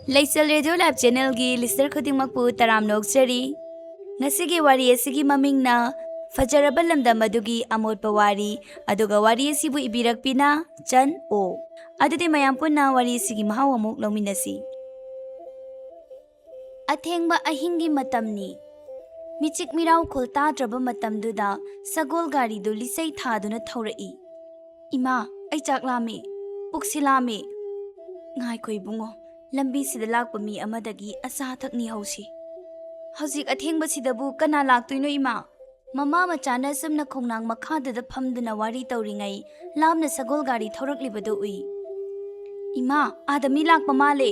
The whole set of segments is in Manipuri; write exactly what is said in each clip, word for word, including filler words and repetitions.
ꯂꯩꯆꯜ ꯔꯦꯗꯤꯑꯣ ꯂꯥꯏꯚ ꯆꯦꯅꯦꯜꯒꯤ ꯂꯤꯁꯅꯔ ꯈꯨꯗꯤꯡꯃꯛꯄꯨ ꯇꯔꯥꯝꯅ ꯑꯣꯛꯆꯔꯤ꯫ ꯉꯁꯤꯒꯤ ꯋꯥꯔꯤ ꯑꯁꯤꯒꯤ ꯃꯃꯤꯡꯅ ꯐꯖꯔꯕ ꯂꯝꯗꯝ ꯑꯗꯨꯒꯤ ꯑꯃꯣꯠꯄ ꯋꯥꯔꯤ, ꯑꯗꯨꯒ ꯋꯥꯔꯤ ꯑꯁꯤꯕꯨ ꯏꯕꯤꯔꯛꯄꯤꯅ ꯆꯟ ꯑꯣ꯫ ꯑꯗꯨꯗꯤ ꯃꯌꯥꯝ ꯄꯨꯟꯅ ꯋꯥꯔꯤ ꯑꯁꯤꯒꯤ ꯃꯍꯥꯎ ꯑꯃꯨꯛ ꯂꯧꯃꯤꯟꯅꯁꯤ꯫ ꯑꯊꯦꯡꯕ ꯑꯍꯤꯡꯒꯤ ꯃꯇꯝꯅꯤ꯫ ꯃꯤꯆꯤꯛ ꯃꯤꯔꯥꯎꯈꯣꯜ ꯇꯥꯗ꯭ꯔꯕ ꯃꯇꯝꯗꯨꯗ ꯁꯒꯣꯜ ꯒꯥꯔꯤꯗꯨ ꯂꯤꯆꯩ ꯊꯥꯗꯨꯅ ꯊꯧꯔꯛꯏ꯫ "ꯏꯃꯥ, ꯑꯩ ꯆꯥꯛ ꯂꯥꯝꯃꯤ, ꯄꯨꯛꯁꯤ ꯂꯥꯝꯃꯤ꯫" "ꯉꯥꯏꯈꯣ ꯏꯕꯨꯡꯉꯣ, ꯂꯝꯕꯤꯁꯤꯗ ꯂꯥꯛꯄ ꯃꯤ ꯑꯃꯗꯒꯤ ꯑꯆꯥ ꯑꯊꯛ ꯅꯤꯍꯧꯁꯤ꯫ ꯍꯧꯖꯤꯛ ꯑꯊꯦꯡꯕꯁꯤꯗꯕꯨ ꯀꯅꯥ ꯂꯥꯛꯇꯣꯏꯅꯣ ꯏꯃꯥ?" ꯃꯃꯥ ꯃꯆꯥꯅ ꯑꯁꯨꯝꯅ ꯈꯣꯡꯅꯥꯡ ꯃꯈꯥꯗꯨꯗ ꯐꯝꯗꯨꯅ ꯋꯥꯔꯤ ꯇꯧꯔꯤꯉꯩ, ꯂꯥꯞꯅ ꯁꯒꯣꯜ ꯒꯥꯔꯤ ꯊꯧꯔꯛꯂꯤꯕꯗꯨ ꯎꯏ꯫ "ꯏꯃꯥ, ꯑꯥꯗ ꯃꯤ ꯂꯥꯛꯄ ꯃꯥꯜꯂꯦ꯫"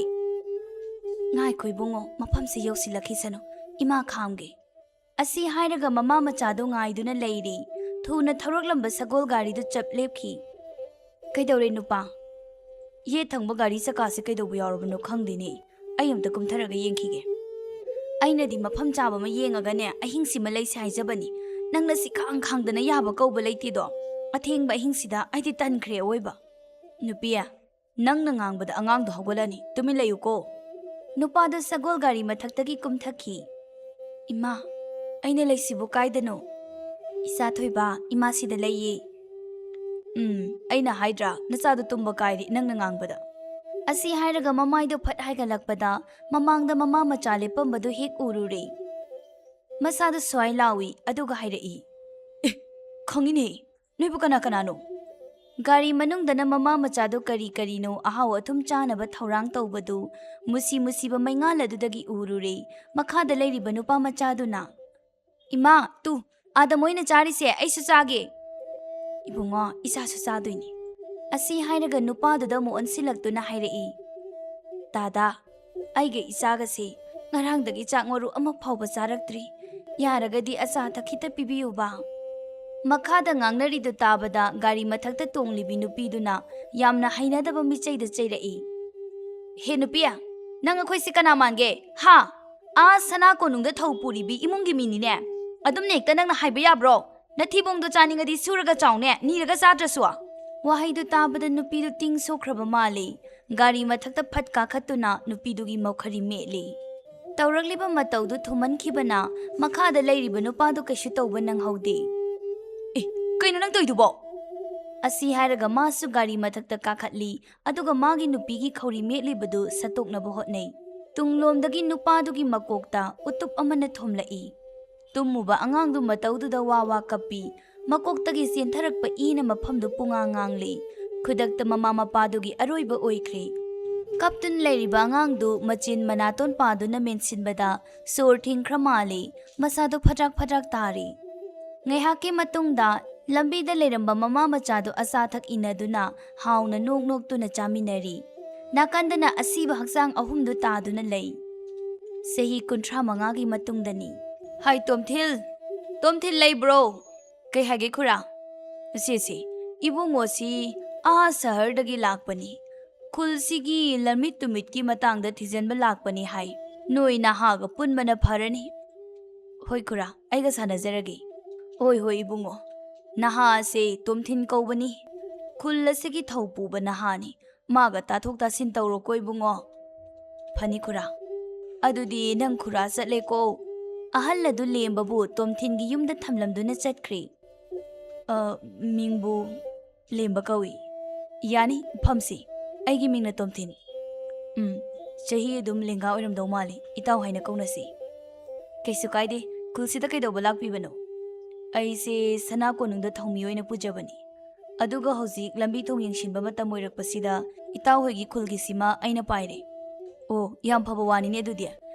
"ꯉꯥꯏꯈꯣ ꯏꯕꯨꯡꯉꯣ, ꯃꯐꯝꯁꯤ ꯌꯧꯁꯤꯜꯂꯛꯈꯤꯁꯅꯨ, ꯏꯃꯥ ꯈꯥꯝꯒꯦ꯫" ꯑꯁꯤ ꯍꯥꯏꯔꯒ ꯃꯃꯥ ꯃꯆꯥꯗꯨ ꯉꯥꯏꯗꯨꯅ ꯂꯩꯔꯤ꯫ ꯊꯨꯅ ꯊꯧꯔꯛꯂꯝꯕ ꯁꯒꯣꯜ ꯒꯥꯔꯤꯗꯨ ꯆꯞ ꯂꯦꯞꯈꯤ꯫ "ꯀꯩꯗꯧꯔꯦ ꯅꯨꯄꯥ?" "ꯌꯦꯠ ꯊꯪꯕ ꯒꯥꯔꯤ ꯆꯀꯥꯁꯦ ꯀꯩꯗꯧꯕ ꯌꯥꯎꯔꯕꯅꯣ ꯈꯪꯗꯦꯅꯦ꯫ ꯑꯩ ꯑꯝꯇ ꯀꯨꯝꯊꯔꯒ ꯌꯦꯡꯈꯤꯒꯦ꯫ ꯑꯩꯅꯗꯤ ꯃꯐꯝ ꯆꯥꯕ ꯑꯃ ꯌꯦꯡꯉꯒꯅꯦ, ꯑꯍꯤꯡꯁꯤꯃ ꯂꯩꯁꯦ ꯍꯥꯏꯖꯕꯅꯤ꯫ ꯅꯪꯅ ꯁꯤ ꯈꯥꯡ ꯈꯥꯡꯗꯅ ꯌꯥꯕ ꯀꯧꯕ ꯂꯩꯇꯦꯗꯣ꯫ ꯑꯊꯦꯡꯕ ꯑꯍꯤꯡꯁꯤꯗ ꯑꯩꯗꯤ ꯇꯟꯈ꯭ꯔꯦ ꯑꯋꯣꯏꯕ꯫" "ꯅꯨꯄꯤ, ꯅꯪꯅ ꯉꯥꯡꯕꯗ ꯑꯉꯥꯡꯗꯣ ꯍꯧꯒꯠꯂꯅꯤ꯫ ꯇꯨꯃꯤꯟ ꯂꯩꯌꯨꯀꯣ꯫" ꯅꯨꯄꯥꯗꯨ ꯁꯒꯣꯜ ꯒꯥꯔꯤ ꯃꯊꯛꯇꯒꯤ ꯀꯨꯝꯊꯈꯤ꯫ "ꯏꯃꯥ, ꯑꯩꯅ ꯂꯩꯁꯤꯕꯨ ꯀꯥꯏꯗꯅꯣ?" "ꯏꯆꯥ ꯊꯣꯏꯕ, ꯏꯃꯥ ꯁꯤꯗ ꯂꯩꯌꯦ꯫" "ꯎꯝ, ꯑꯩꯅ ꯍꯥꯏꯗ꯭ꯔꯥ, ꯅꯆꯥꯗꯣ ꯇꯨꯝꯕ ꯀꯥꯏꯔꯦ ꯅꯪꯅ ꯉꯥꯡꯕꯗ꯫" ꯑꯁꯤ ꯍꯥꯏꯔꯒ ꯃꯃꯥꯏꯗꯨ ꯐꯠ ꯍꯥꯏꯒꯠꯂꯛꯄꯗ ꯃꯃꯥꯡꯗ ꯃꯃꯥ ꯃꯆꯥ ꯂꯦꯞꯄꯝꯕꯗꯨ ꯍꯦꯛ ꯎꯔꯨꯔꯦ꯫ ꯃꯁꯥꯗꯨ ꯁ꯭ꯋꯥꯏ ꯂꯥꯎꯏ, ꯑꯗꯨꯒ ꯍꯥꯏꯔꯛꯏ, "ꯑꯦ, ꯈꯪꯉꯤꯅꯦ꯫ ꯅꯣꯏꯕꯨ ꯀꯅꯥ ꯀꯅꯥꯅꯣ?" ꯒꯥꯔꯤ ꯃꯅꯨꯡꯗꯅ ꯃꯃꯥ ꯃꯆꯥꯗꯨ ꯀꯔꯤ ꯀꯔꯤꯅꯣ ꯑꯍꯥꯎ ꯑꯊꯨꯝ ꯆꯥꯅꯕ ꯊꯧꯔꯥꯡ ꯇꯧꯕꯗꯨ ꯃꯨꯁꯤ ꯃꯨꯁꯤꯕ ꯃꯩꯉꯥꯜ ꯑꯗꯨꯗꯒꯤ ꯎꯔꯨꯔꯦ꯫ ꯃꯈꯥꯗ ꯂꯩꯔꯤꯕ ꯅꯨꯄꯥ ꯃꯆꯥꯗꯨꯅ, "ꯏꯃꯥ, ꯇꯨ, ꯑꯥꯗ ꯃꯣꯏꯅ ꯆꯥꯔꯤꯁꯦ ꯑꯩꯁꯨ ꯆꯥꯒꯦ꯫" "ꯏꯕꯨꯡꯉꯣ, ꯏꯆꯥꯁꯨ ꯆꯥꯗꯣꯏꯅꯤ꯫" ꯑꯁꯤ ꯍꯥꯏꯔꯒ ꯅꯨꯄꯥꯗꯨꯗ ꯑꯃꯨꯛ ꯑꯣꯟꯁꯤꯜꯂꯛꯇꯨꯅ ꯍꯥꯏꯔꯛꯏ, "ꯇꯥꯗꯥ, ꯑꯩꯒ ꯏꯆꯥꯒꯁꯦ ꯉꯔꯥꯡꯗꯒꯤ ꯆꯥꯛ ꯃꯔꯨ ꯑꯃ ꯐꯥꯎꯕ ꯆꯥꯔꯛꯇ꯭ꯔꯤ꯫ ꯌꯥꯔꯒꯗꯤ ꯑꯆꯥ ꯑꯊꯛ ꯈꯤꯇ ꯄꯤꯕꯤꯌꯨꯕ꯫" ꯃꯈꯥꯗ ꯉꯥꯡꯅꯔꯤꯗꯨ ꯇꯥꯕꯗ ꯒꯥꯔꯤ ꯃꯊꯛꯇ ꯇꯣꯡꯂꯤꯕꯤ ꯅꯨꯄꯤꯗꯨꯅ ꯌꯥꯝꯅ ꯍꯩꯅꯗꯕ ꯃꯤꯆꯩꯗ ꯆꯩꯔꯛꯏ, "ꯍꯦ ꯅꯨꯄꯤ, ꯅꯪ ꯑꯩꯈꯣꯏꯁꯦ ꯀꯅꯥ ꯃꯥꯟꯒꯦ? ꯍꯥ? ꯑꯥ ꯁꯅꯥ ꯀꯣꯅꯨꯡꯗ ꯊꯧ ꯄꯨꯔꯤꯕꯤ ꯏꯃꯨꯡꯒꯤ ꯃꯤꯅꯤꯅꯦ꯫ ꯑꯗꯨꯝꯅ ꯍꯦꯛꯇ ꯅꯪꯅ ꯍꯥꯏꯕ ꯌꯥꯕ꯭ꯔꯣ? ꯅꯊꯤꯕꯣꯡꯗꯣ ꯆꯥꯅꯤꯡꯉꯗꯤ ꯁꯨꯔꯒ ꯆꯥꯎꯅꯦ, ꯅꯤꯔꯒ ꯆꯥꯗ꯭ꯔꯁꯨ꯫" ꯋꯥꯍꯩꯗꯨ ꯇꯥꯕꯗ ꯅꯨꯄꯤꯗꯨ ꯇꯤꯡ ꯁꯣꯛꯈ꯭ꯔꯕ ꯃꯥꯜꯂꯤ꯫ ꯒꯥꯔꯤ ꯃꯊꯛꯇ ꯐꯠ ꯀꯥꯈꯠꯇꯨꯅ ꯅꯨꯄꯤꯗꯨꯒꯤ ꯃꯧꯈꯔꯤ ꯃꯦꯠꯂꯤ꯫ ꯇꯧꯔꯛꯂꯤꯕ ꯃꯇꯧꯗꯨ ꯊꯨꯃꯟꯈꯤꯕꯅ ꯃꯈꯥꯗ ꯂꯩꯔꯤꯕ ꯅꯨꯄꯥꯗꯨ ꯀꯩꯁꯨ ꯇꯧꯕ ꯅꯪꯍꯧꯗꯦ꯫ "ꯑꯦ, ꯀꯩꯅꯣ ꯅꯪ ꯇꯧꯔꯤꯗꯨꯕꯣ?" ꯑꯁꯤ ꯍꯥꯏꯔꯒ ꯃꯥꯁꯨ ꯒꯥꯔꯤ ꯃꯊꯛꯇ ꯀꯥꯈꯠꯂꯤ, ꯑꯗꯨꯒ ꯃꯥꯒꯤ ꯅꯨꯄꯤꯒꯤ ꯈꯧꯔꯤ ꯃꯦꯠꯂꯤꯕꯗꯨ ꯁꯠꯇꯣꯛꯅꯕ ꯍꯣꯠꯅꯩ꯫ ꯇꯨꯡꯂꯣꯝꯗꯒꯤ ꯅꯨꯄꯥꯗꯨꯒꯤ ꯃꯀꯣꯛꯇ ꯎꯇꯨꯞ ꯑꯃꯅ ꯊꯣꯝꯂꯛꯏ꯫ ꯇꯨꯝꯃꯨꯕ ꯑꯉꯥꯡꯗꯨ ꯃꯇꯧꯗꯨꯗ ꯋꯥ ꯋꯥ ꯀꯞꯄꯤ꯫ ꯃꯀꯣꯛꯇꯒꯤ ꯆꯦꯟꯊꯔꯛꯄ ꯏꯅ ꯃꯐꯝꯗꯨ ꯄꯨꯡꯉꯥꯡ ꯉꯥꯡꯂꯤ꯫ ꯈꯨꯗꯛꯇ ꯃꯃꯥ ꯃꯄꯥꯗꯨꯒꯤ ꯑꯔꯣꯏꯕ ꯑꯣꯏꯈ꯭ꯔꯦ꯫ ꯀꯞꯇꯨꯅ ꯂꯩꯔꯤꯕ ꯑꯉꯥꯡꯗꯨ ꯃꯆꯤꯟ ꯃꯅꯥꯇꯣꯟ ꯄꯥꯗꯨꯅ ꯃꯦꯟꯁꯤꯟꯕꯗ ꯁꯣꯔ ꯊꯤꯡꯈ꯭ꯔ ꯃꯥꯜꯂꯤ꯫ ꯃꯁꯥꯗꯨ ꯐꯗ꯭ꯔꯛ ꯐꯗ꯭ꯔꯛ ꯇꯥꯔꯤ꯫ ꯉꯥꯏꯍꯥꯛꯀꯤ ꯃꯇꯨꯡꯗ ꯂꯝꯕꯤꯗ ꯂꯩꯔꯝꯕ ꯃꯃꯥ ꯃꯆꯥꯗꯨ ꯑꯆꯥ ꯑꯊꯛ ꯏꯟꯅꯗꯨꯅ ꯍꯥꯎꯅ ꯅꯣꯛ ꯅꯣꯛꯇꯨꯅ ꯆꯥꯃꯤꯟꯅꯔꯤ꯫ ꯅꯥꯀꯟꯗꯅ ꯑꯁꯤꯕ ꯍꯛꯆꯥꯡ ꯑꯍꯨꯝꯗꯨ ꯇꯥꯗꯨꯅ ꯂꯩ꯫ ꯆꯍꯤ ꯀꯨꯟꯊ꯭ꯔꯥ ꯃꯉꯥꯒꯤ ꯃꯇꯨꯡꯗꯅꯤ꯫ "ꯍꯥꯏ, ꯇꯣꯝꯊꯤꯜ! ꯇꯣꯝꯊꯤꯜ ꯂꯩꯕ꯭ꯔꯣ?" "ꯀꯩ ꯍꯥꯏꯒꯦ, ꯈꯨꯔꯥ?" "ꯑꯁꯤꯁꯤ, ꯏꯕꯨꯡꯉꯣꯁꯤ ꯑꯥ ꯁꯍꯔꯗꯒꯤ ꯂꯥꯛꯄꯅꯤ꯫ ꯈꯨꯜꯁꯤꯒꯤ ꯂꯝꯃꯤꯠ ꯇꯨꯃꯤꯠꯀꯤ ꯃꯇꯥꯡꯗ ꯊꯤꯖꯤꯟꯕ ꯂꯥꯛꯄꯅꯤ ꯍꯥꯏ꯫ ꯅꯣꯏ ꯅꯍꯥꯒ ꯄꯨꯟꯕꯅ ꯐꯔꯅꯤ꯫" "ꯍꯣꯏ ꯈꯨꯔꯥ, ꯑꯩꯒ ꯁꯥꯟꯅꯖꯔꯒꯦ꯫" "ꯍꯣꯏ, ꯍꯣꯏ ꯏꯕꯨꯡꯉꯣ, ꯅꯍꯥꯁꯦ ꯇꯣꯝꯊꯤꯟ ꯀꯧꯕꯅꯤ꯫ ꯈꯨꯜ ꯑꯁꯤꯒꯤ ꯊꯧ ꯄꯨꯕ ꯅꯍꯥꯅꯤ꯫ ꯃꯥꯒ ꯇꯥꯊꯣꯛ ꯇꯥꯁꯤꯟ ꯇꯧꯔꯣꯀꯣ ꯏꯕꯨꯡꯉꯣ꯫" "ꯐꯅꯤ ꯈꯨꯔꯥ꯫ ꯑꯗꯨꯗꯤ ꯅꯪ ꯈꯨꯔꯥ ꯆꯠꯂꯦꯀꯣ꯫" ꯑꯍꯜ ꯑꯗꯨ ꯂꯦꯝꯕꯕꯨ ꯇꯣꯝꯊꯤꯟꯒꯤ ꯌꯨꯝꯗ ꯊꯝꯂꯝꯗꯨꯅ ꯆꯠꯈ꯭ꯔꯦ꯫ "ꯑ, ꯃꯤꯡꯕꯨ ꯂꯦꯝꯕ ꯀꯧꯏ꯫" "ꯌꯥꯅꯤ, ꯐꯝꯁꯤ꯫ ꯑꯩꯒꯤ ꯃꯤꯡꯅ ꯇꯣꯝꯊꯤꯟ꯫" "ꯎꯝ, ꯆꯍꯤ ꯑꯗꯨꯝ ꯂꯦꯡꯒꯥ ꯑꯣꯏꯔꯝꯗꯧ ꯃꯥꯜꯂꯤ꯫ ꯏꯇꯥꯎ ꯍꯥꯏꯅ ꯀꯧꯅꯁꯤ꯫" "ꯀꯩꯁꯨ ꯀꯥꯏꯗꯦ꯫ ꯈꯨꯜꯁꯤꯗ ꯀꯩꯗꯧꯕ ꯂꯥꯛꯄꯤꯕꯅꯣ?" "ꯑꯩꯁꯦ ꯁꯅꯥ ꯀꯣꯅꯨꯡꯗ ꯊꯧꯃꯤ ꯑꯣꯏꯅ ꯄꯨꯖꯕꯅꯤ꯫ ꯑꯗꯨꯒ ꯍꯧꯖꯤꯛ ꯂꯝꯕꯤ ꯊꯣꯡ ꯌꯦꯡꯁꯤꯟꯕ ꯃꯇꯝ ꯑꯣꯏꯔꯛꯄꯁꯤꯗ ꯏꯇꯥꯎ ꯍꯣꯏꯒꯤ ꯈꯨꯜꯒꯤꯁꯤꯃ ꯑꯩꯅ ꯄꯥꯏꯔꯦ꯫" "ꯑꯣ, ꯌꯥꯝ ꯐꯕ ꯋꯥꯅꯤꯅꯦ ꯑꯗꯨꯗꯤ꯫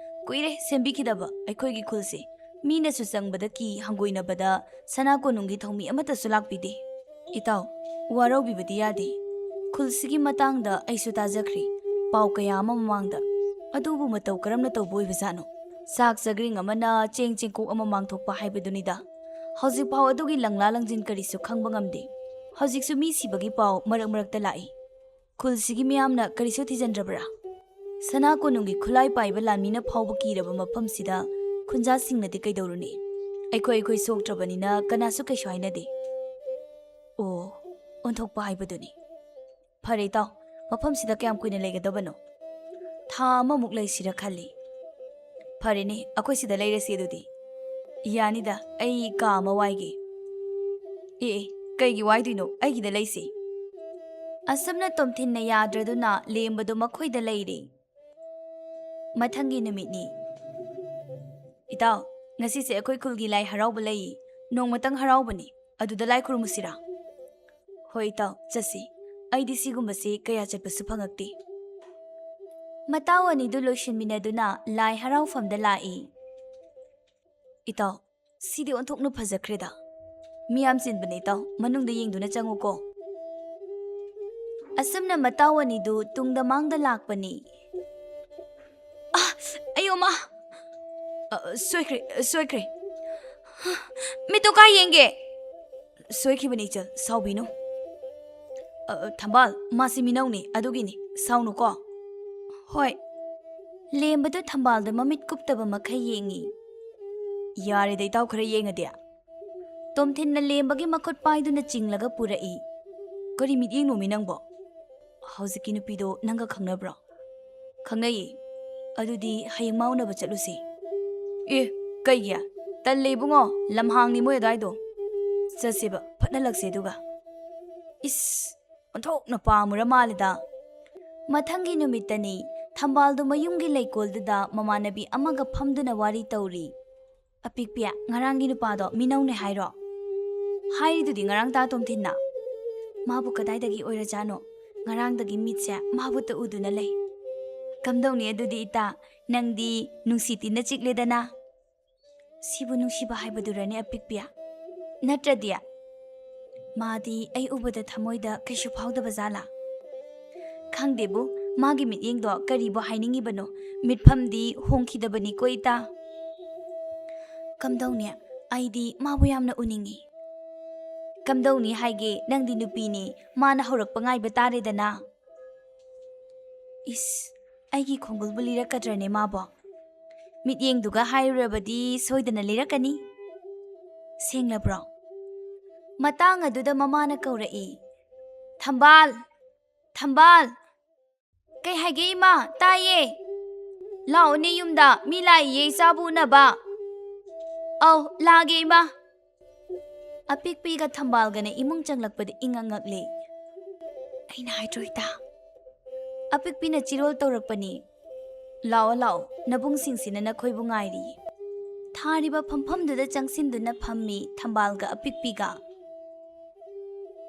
ꯀꯨꯏꯔꯦ ꯁꯦꯝꯕꯤꯈꯤꯗꯕ ꯑꯩꯈꯣꯏꯒꯤ ꯈꯨꯜꯁꯦ꯫ ꯃꯤꯅꯁꯨ ꯆꯪꯕꯗ ꯀꯤ ꯍꯪꯒꯣꯏꯅꯕꯗ ꯁꯅꯥ ꯀꯣꯅꯨꯡꯒꯤ ꯊꯧꯃꯤ ꯑꯃꯠꯇꯁꯨ ꯂꯥꯛꯄꯤꯗꯦ꯫" "ꯏꯇꯥꯎ, ꯋꯥꯔꯧꯕꯤꯕꯗꯤ ꯌꯥꯗꯦ꯫ ꯈꯨꯜꯁꯤꯒꯤ ꯃꯇꯥꯡꯗ ꯑꯩꯁꯨ ꯇꯥꯖꯈ꯭ꯔꯦ, ꯄꯥꯎ ꯀꯌꯥ ꯑꯃ ꯃꯃꯥꯡꯗ꯫ ꯑꯗꯨꯕꯨ ꯃꯇꯧ ꯀꯔꯝꯅ ꯇꯧꯕ ꯑꯣꯏꯕꯖꯥꯠꯅꯣ? ꯆꯥꯛ ꯆꯒ꯭ꯔꯤꯡ ꯑꯃꯅ ꯆꯦꯡ ꯆꯦꯡꯀꯣꯛ ꯑꯃ ꯃꯥꯡꯊꯣꯛꯄ ꯍꯥꯏꯕꯗꯨꯅꯤꯗ꯫ ꯍꯧꯖꯤꯛꯐꯥꯎ ꯑꯗꯨꯒꯤ ꯂꯪꯂꯥ ꯂꯪꯖꯤꯟ ꯀꯔꯤꯁꯨ ꯈꯪꯕ ꯉꯝꯗꯦ꯫ ꯍꯧꯖꯤꯛꯁꯨ ꯃꯤ ꯁꯤꯕꯒꯤ ꯄꯥꯎ ꯃꯔꯛ ꯃꯔꯛꯇ ꯂꯥꯛꯏ꯫ ꯈꯨꯜꯁꯤꯒꯤ ꯃꯤꯌꯥꯝꯅ ꯀꯔꯤꯁꯨ ꯊꯤꯖꯤꯟꯗ꯭ꯔꯕ꯭ꯔꯥ? ꯁꯅꯥ ꯀꯣꯅꯨꯡꯒꯤ ꯈꯨꯠꯂꯥꯏ ꯄꯥꯏꯕ ꯂꯥꯟꯃꯤꯅ ꯐꯥꯎꯕ ꯀꯤꯔꯕ ꯃꯐꯝꯁꯤꯗ ꯈꯨꯟꯖꯥꯁꯤꯡꯅꯗꯤ ꯀꯩꯗꯧꯔꯨꯅꯤ? ꯑꯩꯈꯣꯏ ꯑꯩꯈꯣꯏ ꯁꯣꯛꯇ꯭ꯔꯕꯅꯤꯅ ꯀꯅꯥꯁꯨ ꯀꯩꯁꯨ ꯍꯥꯏꯅꯗꯦ꯫" "ꯑꯣ, ꯑꯣꯟꯊꯣꯛꯄ ꯍꯥꯏꯕꯗꯨꯅꯤ꯫ ꯐꯔꯦ ꯏꯇꯥꯎ, ꯃꯐꯝꯁꯤꯗ ꯀꯌꯥꯝ ꯀꯨꯏꯅ ꯂꯩꯒꯗꯕꯅꯣ? ꯊꯥ ꯑꯃꯃꯨꯛ ꯂꯩꯁꯤꯔ ꯈꯜꯂꯤ꯫ ꯐꯔꯦꯅꯦ, ꯑꯩꯈꯣꯏ ꯁꯤꯗ ꯂꯩꯔꯁꯤ ꯑꯗꯨꯗꯤ꯫ ꯌꯥꯅꯤꯗ, ꯑꯩ ꯀꯥ ꯑꯃ ꯋꯥꯏꯒꯦ꯫ ꯑꯦ, ꯑꯦ, ꯀꯩꯒꯤ ꯋꯥꯏꯗꯣꯏꯅꯣ? ꯑꯩꯒꯤꯗ ꯂꯩꯁꯤ꯫ ꯑꯁꯨꯝꯅ ꯇꯣꯝꯊꯤꯟꯅ ꯌꯥꯗ꯭ꯔꯗꯨꯅ ꯂꯦꯝꯕꯗꯨ ꯃꯈꯣꯏꯗ ꯂꯩꯔꯦ꯫ ꯃꯊꯪꯒꯤ ꯅꯨꯃꯤꯠꯅꯤ꯫ ꯏꯇꯥꯎ, ꯉꯁꯤꯁꯦ ꯑꯩꯈꯣꯏ ꯈꯨꯜꯒꯤ ꯂꯥꯏ ꯍꯔꯥꯎꯕ ꯂꯩꯌꯦ꯫ ꯅꯣꯡꯃꯇꯪ ꯍꯔꯥꯎꯕꯅꯤ, ꯑꯗꯨꯗ ꯂꯥꯏ ꯈꯨꯔꯨꯝꯃꯨꯁꯤꯔꯥ? ꯍꯣꯏ ꯏꯇꯥꯎ, ꯆꯠꯁꯤ꯫ ꯑꯩꯗꯤ ꯁꯤꯒꯨꯝꯕꯁꯤ ꯀꯌꯥ ꯆꯠꯄꯁꯨ ꯐꯪꯉꯛꯇꯦ꯫ ꯃꯇꯥꯎ ꯑꯅꯤꯗꯨ ꯂꯣꯏꯁꯤꯟꯃꯤꯟꯅꯗꯨꯅ ꯂꯥꯏ ꯍꯔꯥꯎꯐꯝꯗ ꯂꯥꯛꯏ꯫ ꯏꯇꯥꯎ, ꯁꯤꯗꯤ ꯑꯣꯟꯊꯣꯛꯅ ꯐꯖꯈ꯭ꯔꯦꯗ꯫ ꯃꯤ ꯌꯥꯝ ꯆꯤꯟꯕꯅꯦ ꯏꯇꯥꯎ, ꯃꯅꯨꯡꯗ ꯌꯦꯡꯗꯨꯅ ꯆꯪꯉꯨꯀꯣ꯫ ꯑꯁꯨꯝꯅ ꯃꯇꯥꯎ ꯑꯅꯤꯗꯨ ꯇꯨꯡꯗ ꯃꯥꯡꯗ ꯂꯥꯛꯄꯅꯤ꯫ ꯑ, ꯑꯌꯣ ꯃꯥ! ꯑ, ꯁꯣꯏꯈ꯭ꯔꯦ, ꯁꯣꯏꯈ꯭ꯔꯦ꯫ ꯃꯤꯠꯇꯣ ꯀꯥꯏ ꯌꯦꯡꯒꯦ? ꯁꯣꯏꯈꯤꯕꯅꯤ ꯏꯆꯜ, ꯁꯥꯎꯕꯤꯅꯨ꯫ ꯑ, ꯊꯝꯕꯥꯜ, ꯃꯥꯁꯤ ꯃꯤꯅꯧꯅꯤ, ꯑꯗꯨꯒꯤꯅꯤ, ꯁꯥꯎꯅꯨꯀꯣ꯫ ꯍꯣꯏ꯫ ꯂꯦꯝꯕꯗꯨ ꯊꯝꯕꯥꯜꯗ ꯃꯃꯤꯠ ꯀꯨꯞꯇꯕ ꯃꯈꯩ ꯌꯦꯡꯉꯤ꯫ ꯌꯥꯔꯦꯗ ꯏꯇꯥꯎ, ꯈꯔ ꯌꯦꯡꯉꯗꯤ꯫ ꯇꯣꯝꯊꯤꯟꯅ ꯂꯦꯝꯕꯒꯤ ꯃꯈꯨꯠ ꯄꯥꯏꯗꯨꯅ ꯆꯤꯡꯂꯒ ꯄꯨꯔꯛꯏ꯫ ꯀꯔꯤ ꯃꯤꯠꯌꯦꯡꯅꯣꯃꯤ ꯅꯪꯕꯣ? ꯍꯧꯖꯤꯛꯀꯤ ꯅꯨꯄꯤꯗꯣ ꯅꯪꯒ ꯈꯪꯅꯕ꯭ꯔꯣ? ꯈꯪꯅꯩꯌꯦ꯫ ꯑꯗꯨꯗꯤ ꯍꯌꯦꯡ ꯃꯥ ꯎꯅꯕ ꯆꯠꯂꯨꯁꯦ꯫ ꯑꯦ, ꯀꯩꯒꯤ? ꯇꯜꯂꯦ ꯏꯕꯨꯡꯉꯣ, ꯂꯝꯍꯥꯡꯅꯤ ꯃꯣꯏ ꯑꯗꯨꯋꯥꯏꯗꯣ꯫ ꯆꯠꯁꯦꯕ, ꯐꯠꯅ ꯂꯛꯁꯦ ꯑꯗꯨꯒ꯫ ꯏꯁ, ꯑꯣꯟꯊꯣꯛꯅ ꯄꯥꯝꯃꯨꯔ ꯃꯥꯜꯂꯦꯗ꯫ ꯃꯊꯪꯒꯤ ꯅꯨꯃꯤꯠꯇꯅꯤ, ꯊꯝꯕꯥꯜꯗꯨ ꯃꯌꯨꯝꯒꯤ ꯂꯩꯀꯣꯜꯗꯨꯗ ꯃꯃꯥꯟꯅꯕꯤ ꯑꯃꯒ ꯐꯝꯗꯨꯅ ꯋꯥꯔꯤ ꯇꯧꯔꯤ꯫ "ꯑꯄꯤꯛꯄꯤ, ꯉꯔꯥꯡꯒꯤ ꯅꯨꯄꯥꯗꯣ ꯃꯤꯅꯧꯅꯦ ꯍꯥꯏꯔꯣ?" "ꯍꯥꯏꯔꯤꯗꯨꯗꯤ ꯉꯔꯥꯡ ꯇꯥ ꯇꯣꯝꯊꯤꯟꯅ꯫" "ꯃꯥꯕꯨ ꯀꯗꯥꯏꯗꯒꯤ ꯑꯣꯏꯔꯖꯥꯠꯅꯣ? ꯉꯔꯥꯡꯗꯒꯤ ꯃꯤꯠꯁꯦ ꯃꯥꯕꯨꯇ ꯎꯗꯨꯅ ꯂꯩ꯫" "ꯀꯝꯗꯧꯅꯤ ꯑꯗꯨꯗꯤ ꯏꯇꯥ, ꯅꯪꯗꯤ ꯅꯨꯡꯁꯤ ꯇꯤꯟꯅ ꯆꯤꯛꯂꯦꯗꯅ꯫" "ꯁꯤꯕꯨ ꯅꯨꯡꯁꯤꯕ ꯍꯥꯏꯕꯗꯨꯔꯅꯦ ꯑꯄꯤꯛꯄꯤ? ꯅꯠꯇ꯭ꯔꯗꯤ ꯃꯥꯗꯤ ꯑꯩ ꯎꯕꯗ ꯊꯃꯣꯏꯗ ꯀꯩꯁꯨ ꯐꯥꯎꯗꯕ ꯖꯥꯠꯂꯥ?" "ꯈꯪꯗꯦꯕꯨ, ꯃꯥꯒꯤ ꯃꯤꯠꯌꯦꯡꯗꯣ ꯀꯔꯤꯕꯨ ꯍꯥꯏꯅꯤꯡꯉꯤꯕꯅꯣ? ꯃꯤꯠꯐꯝꯗꯤ ꯍꯣꯡꯈꯤꯗꯕꯅꯤꯀꯣ ꯏꯇꯥ꯫" "ꯀꯝꯗꯧꯅꯤ? ꯑꯩꯗꯤ ꯃꯥꯕꯨ ꯌꯥꯝꯅ ꯎꯅꯤꯡꯉꯤ꯫" "ꯀꯝꯗꯧꯅꯤ ꯍꯥꯏꯒꯦ, ꯅꯪꯗꯤ ꯅꯨꯄꯤꯅꯤ, ꯃꯥꯅ ꯍꯧꯔꯛꯄ ꯉꯥꯏꯕ ꯇꯥꯔꯦꯗꯅ꯫" "ꯏꯁ, ꯑꯩꯒꯤ ꯈꯣꯡꯒꯨꯜꯕꯨ ꯂꯤꯔꯛꯀꯗ꯭ꯔꯅꯦ ꯃꯥꯕꯣ? ꯃꯤꯠꯌꯦꯡꯗꯨꯒ ꯍꯥꯏꯔꯨꯔꯕꯗꯤ ꯁꯣꯏꯗꯅ ꯂꯤꯔꯛꯀꯅꯤ꯫ ꯁꯦꯡꯂꯕ꯭ꯔꯣ?" ꯃꯇꯥꯡ ꯑꯗꯨꯗ ꯃꯃꯥꯅ ꯀꯧꯔꯛꯏ, "ꯊꯝꯕꯥꯜ!" ꯊꯝꯕꯥꯜ! ꯀꯩ ꯍꯥꯏꯒꯦ, ꯏꯃꯥ? ꯇꯥꯏꯌꯦ꯫ ꯂꯥꯛꯑꯣꯅꯦ ꯌꯨꯝꯗ, ꯃꯤ ꯂꯥꯛꯏꯌꯦ ꯏꯆꯥꯕꯨ ꯎꯅꯕ꯫ ꯑꯧ, ꯂꯥꯛꯑꯒꯦ, ꯏꯃꯥ꯫ ꯑꯄꯤꯛꯄꯤꯒ ꯊꯝꯕꯥꯜꯒꯅ ꯏꯃꯨꯡ ꯆꯪꯂꯛꯄꯗ ꯏꯉꯛ ꯉꯛꯂꯦ꯫ "ꯑꯩꯅ ꯍꯥꯏꯗ꯭ꯔꯣ, ꯏꯇꯥ? ꯑꯄꯤꯛꯄꯤꯅ ꯆꯤꯔꯣꯜ ꯇꯧꯔꯛꯄꯅꯤ꯫ ꯂꯥꯛꯑꯣ, ꯂꯥꯛꯑꯣ, ꯅꯕꯨꯡꯁꯤꯡꯁꯤꯅ ꯅꯈꯣꯏꯕꯨ ꯉꯥꯏꯔꯤ꯫" ꯊꯥꯔꯤꯕ ꯐꯝꯐꯝꯗꯨꯗ ꯆꯪꯁꯤꯟꯗꯨꯅ ꯐꯝꯃꯤ ꯊꯝꯕꯥꯜꯒ ꯑꯄꯤꯛꯄꯤꯒ꯫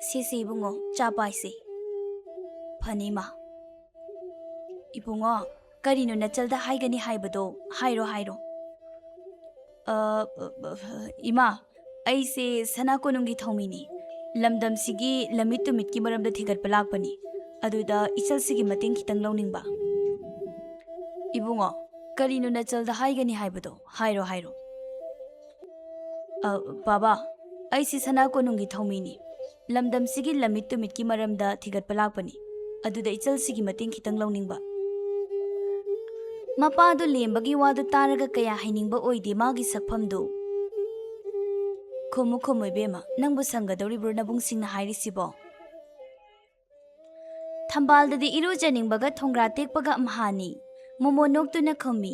"ꯁꯦ, ꯁꯦ, ꯏꯕꯨꯡꯉꯣ, ꯆꯥ ꯄꯥꯏꯁꯦ꯫" "ꯐꯅꯤ, ꯏꯃꯥ꯫" "ꯏꯕꯨꯡꯉꯣ, ꯀꯔꯤꯅꯣ ꯅꯆꯜꯗ ꯍꯥꯏꯒꯅꯤ ꯍꯥꯏꯕꯗꯣ? ꯍꯥꯏꯔꯣ, ꯍꯥꯏꯔꯣ꯫" "ꯑ, ꯑ, ꯑ, ꯏꯃꯥ, ꯑꯩꯁꯦ ꯁꯅꯥ ꯀꯣꯅꯨꯡꯒꯤ ꯊꯧꯃꯤꯅꯤ꯫ ꯂꯝꯗꯝꯁꯤꯒꯤ ꯂꯝꯃꯤꯠ ꯇꯨꯃꯤꯠꯀꯤ ꯃꯔꯝꯗ ꯊꯤꯒꯠꯄ ꯂꯥꯛꯄꯅꯤ꯫ ꯑꯗꯨꯗ ꯏꯆꯜꯁꯤꯒꯤ ꯃꯇꯦꯡ ꯈꯤꯇꯪ ꯂꯧꯅꯤꯡꯕ꯫" "ꯏꯕꯨꯡꯉꯣ, ꯀꯔꯤꯅꯣ ꯅꯆꯜꯗ ꯍꯥꯏꯒꯅꯤ ꯍꯥꯏꯕꯗꯣ? ꯍꯥꯏꯔꯣ, ꯍꯥꯏꯔꯣ꯫" "ꯑ, ꯕꯥꯕꯥ, ꯑꯩꯁꯤ ꯁꯅꯥ ꯀꯣꯅꯨꯡꯒꯤ ꯊꯧꯃꯤꯅꯤ꯫ ꯂꯝꯗꯝꯁꯤꯒꯤ ꯂꯝꯃꯤꯠ ꯇꯨꯃꯤꯠꯀꯤ ꯃꯔꯝꯗ ꯊꯤꯒꯠꯄ ꯂꯥꯛꯄꯅꯤ꯫ ꯑꯗꯨꯗ ꯏꯆꯜꯁꯤꯒꯤ ꯃꯇꯦꯡ ꯈꯤꯇꯪ ꯂꯧꯅꯤꯡꯕ꯫" ꯃꯄꯥꯗꯨ ꯂꯦꯝꯕꯒꯤ ꯋꯥꯗꯨ ꯇꯥꯔꯒ ꯀꯌꯥ ꯍꯩꯅꯤꯡꯕ ꯑꯣꯏꯗꯦ ꯃꯥꯒꯤ ꯁꯛꯐꯝꯗꯨ꯫ "ꯈꯨꯝꯃꯨ, ꯈꯨꯝꯃꯨ, ꯏꯕꯦꯝꯃ, ꯅꯪꯕꯨ ꯁꯪꯒꯗꯧꯔꯤꯕ꯭ꯔꯣ ꯅꯕꯨꯡꯁꯤꯡꯅ ꯍꯥꯏꯔꯤꯁꯤꯕꯣ?" ꯊꯝꯕꯥꯜꯗꯗꯤ ꯏꯔꯨꯖꯅꯤꯡꯕꯒ ꯊꯣꯡꯒ꯭ꯔꯥ ꯇꯦꯛꯄꯒ ꯑꯝꯍꯥꯅꯤ꯫ ꯃꯣꯃꯣ ꯅꯣꯛꯇꯨꯅ ꯈꯨꯝꯃꯤ꯫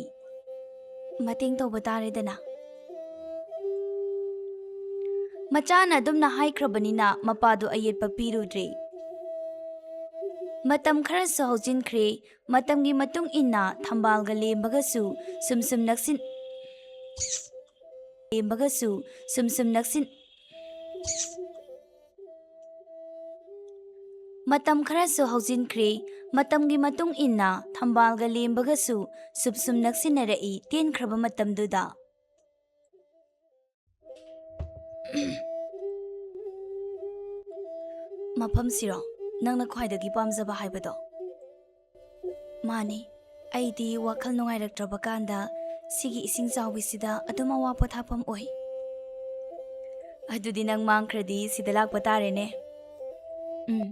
"ꯃꯇꯦꯡ ꯇꯧꯕ ꯇꯥꯔꯦꯗꯅ꯫" ꯃꯆꯥꯅ ꯑꯗꯨꯝꯅ ꯍꯥꯏꯈ꯭ꯔꯕꯅꯤꯅ ꯃꯄꯥꯗꯨ ꯑꯌꯦꯠꯄ ꯄꯤꯔꯨꯗ꯭ꯔꯦ꯫ ꯃꯇꯝ ꯈꯔꯁꯨ ꯍꯧꯖꯤꯟꯈ꯭ꯔꯦ꯫ ꯃꯇꯝꯒꯤ ꯃꯇꯨꯡ ꯏꯟꯅ ꯊꯝꯕꯥꯜꯒ ꯂꯦꯝꯕꯒꯁꯨ ꯁꯨꯝ ꯁꯨꯝ ꯅꯛꯁꯤꯟ-, ꯂꯦꯝꯕꯒꯁꯨ ꯁꯨꯝ ꯁꯨꯝ ꯅꯛꯁꯤꯟ-, ꯃꯇꯝ ꯈꯔꯁꯨ ꯍꯧꯖꯤꯟꯈ꯭ꯔꯦ꯫ ꯃꯇꯝꯒꯤ ꯃꯇꯨꯡ ꯏꯟꯅ ꯊꯝꯕꯥꯜꯒ ꯂꯦꯝꯕꯒꯁꯨ ꯁꯨꯝ ꯁꯨꯝ ꯅꯛꯁꯤꯟꯅꯔꯛꯏ꯫ ꯇꯦꯟꯈ꯭ꯔꯕ ꯃꯇꯝꯗꯨꯗ꯫ "ꯃꯐꯝꯁꯤꯔꯣ ꯅꯪꯅ ꯈ꯭ꯋꯥꯏꯗꯒꯤ ꯄꯥꯝꯖꯕ ꯍꯥꯏꯕꯗꯣ?" "ꯃꯥꯅꯤ, ꯑꯩꯗꯤ ꯋꯥꯈꯜ ꯅꯨꯡꯉꯥꯏꯔꯛꯇ꯭ꯔꯕ ꯀꯥꯟꯗ ꯁꯤꯒꯤ ꯏꯁꯤꯡ ꯆꯥꯎꯕꯤꯁꯤꯗ ꯑꯗꯨꯝ ꯑꯋꯥ ꯄꯣꯊꯥꯐꯝ ꯑꯣꯏ꯫" "ꯑꯗꯨꯗꯤ ꯅꯪ ꯃꯥꯡꯈ꯭ꯔꯗꯤ ꯁꯤꯗ ꯂꯥꯛꯄ ꯇꯥꯔꯦꯅꯦ꯫" ꯎꯝ꯫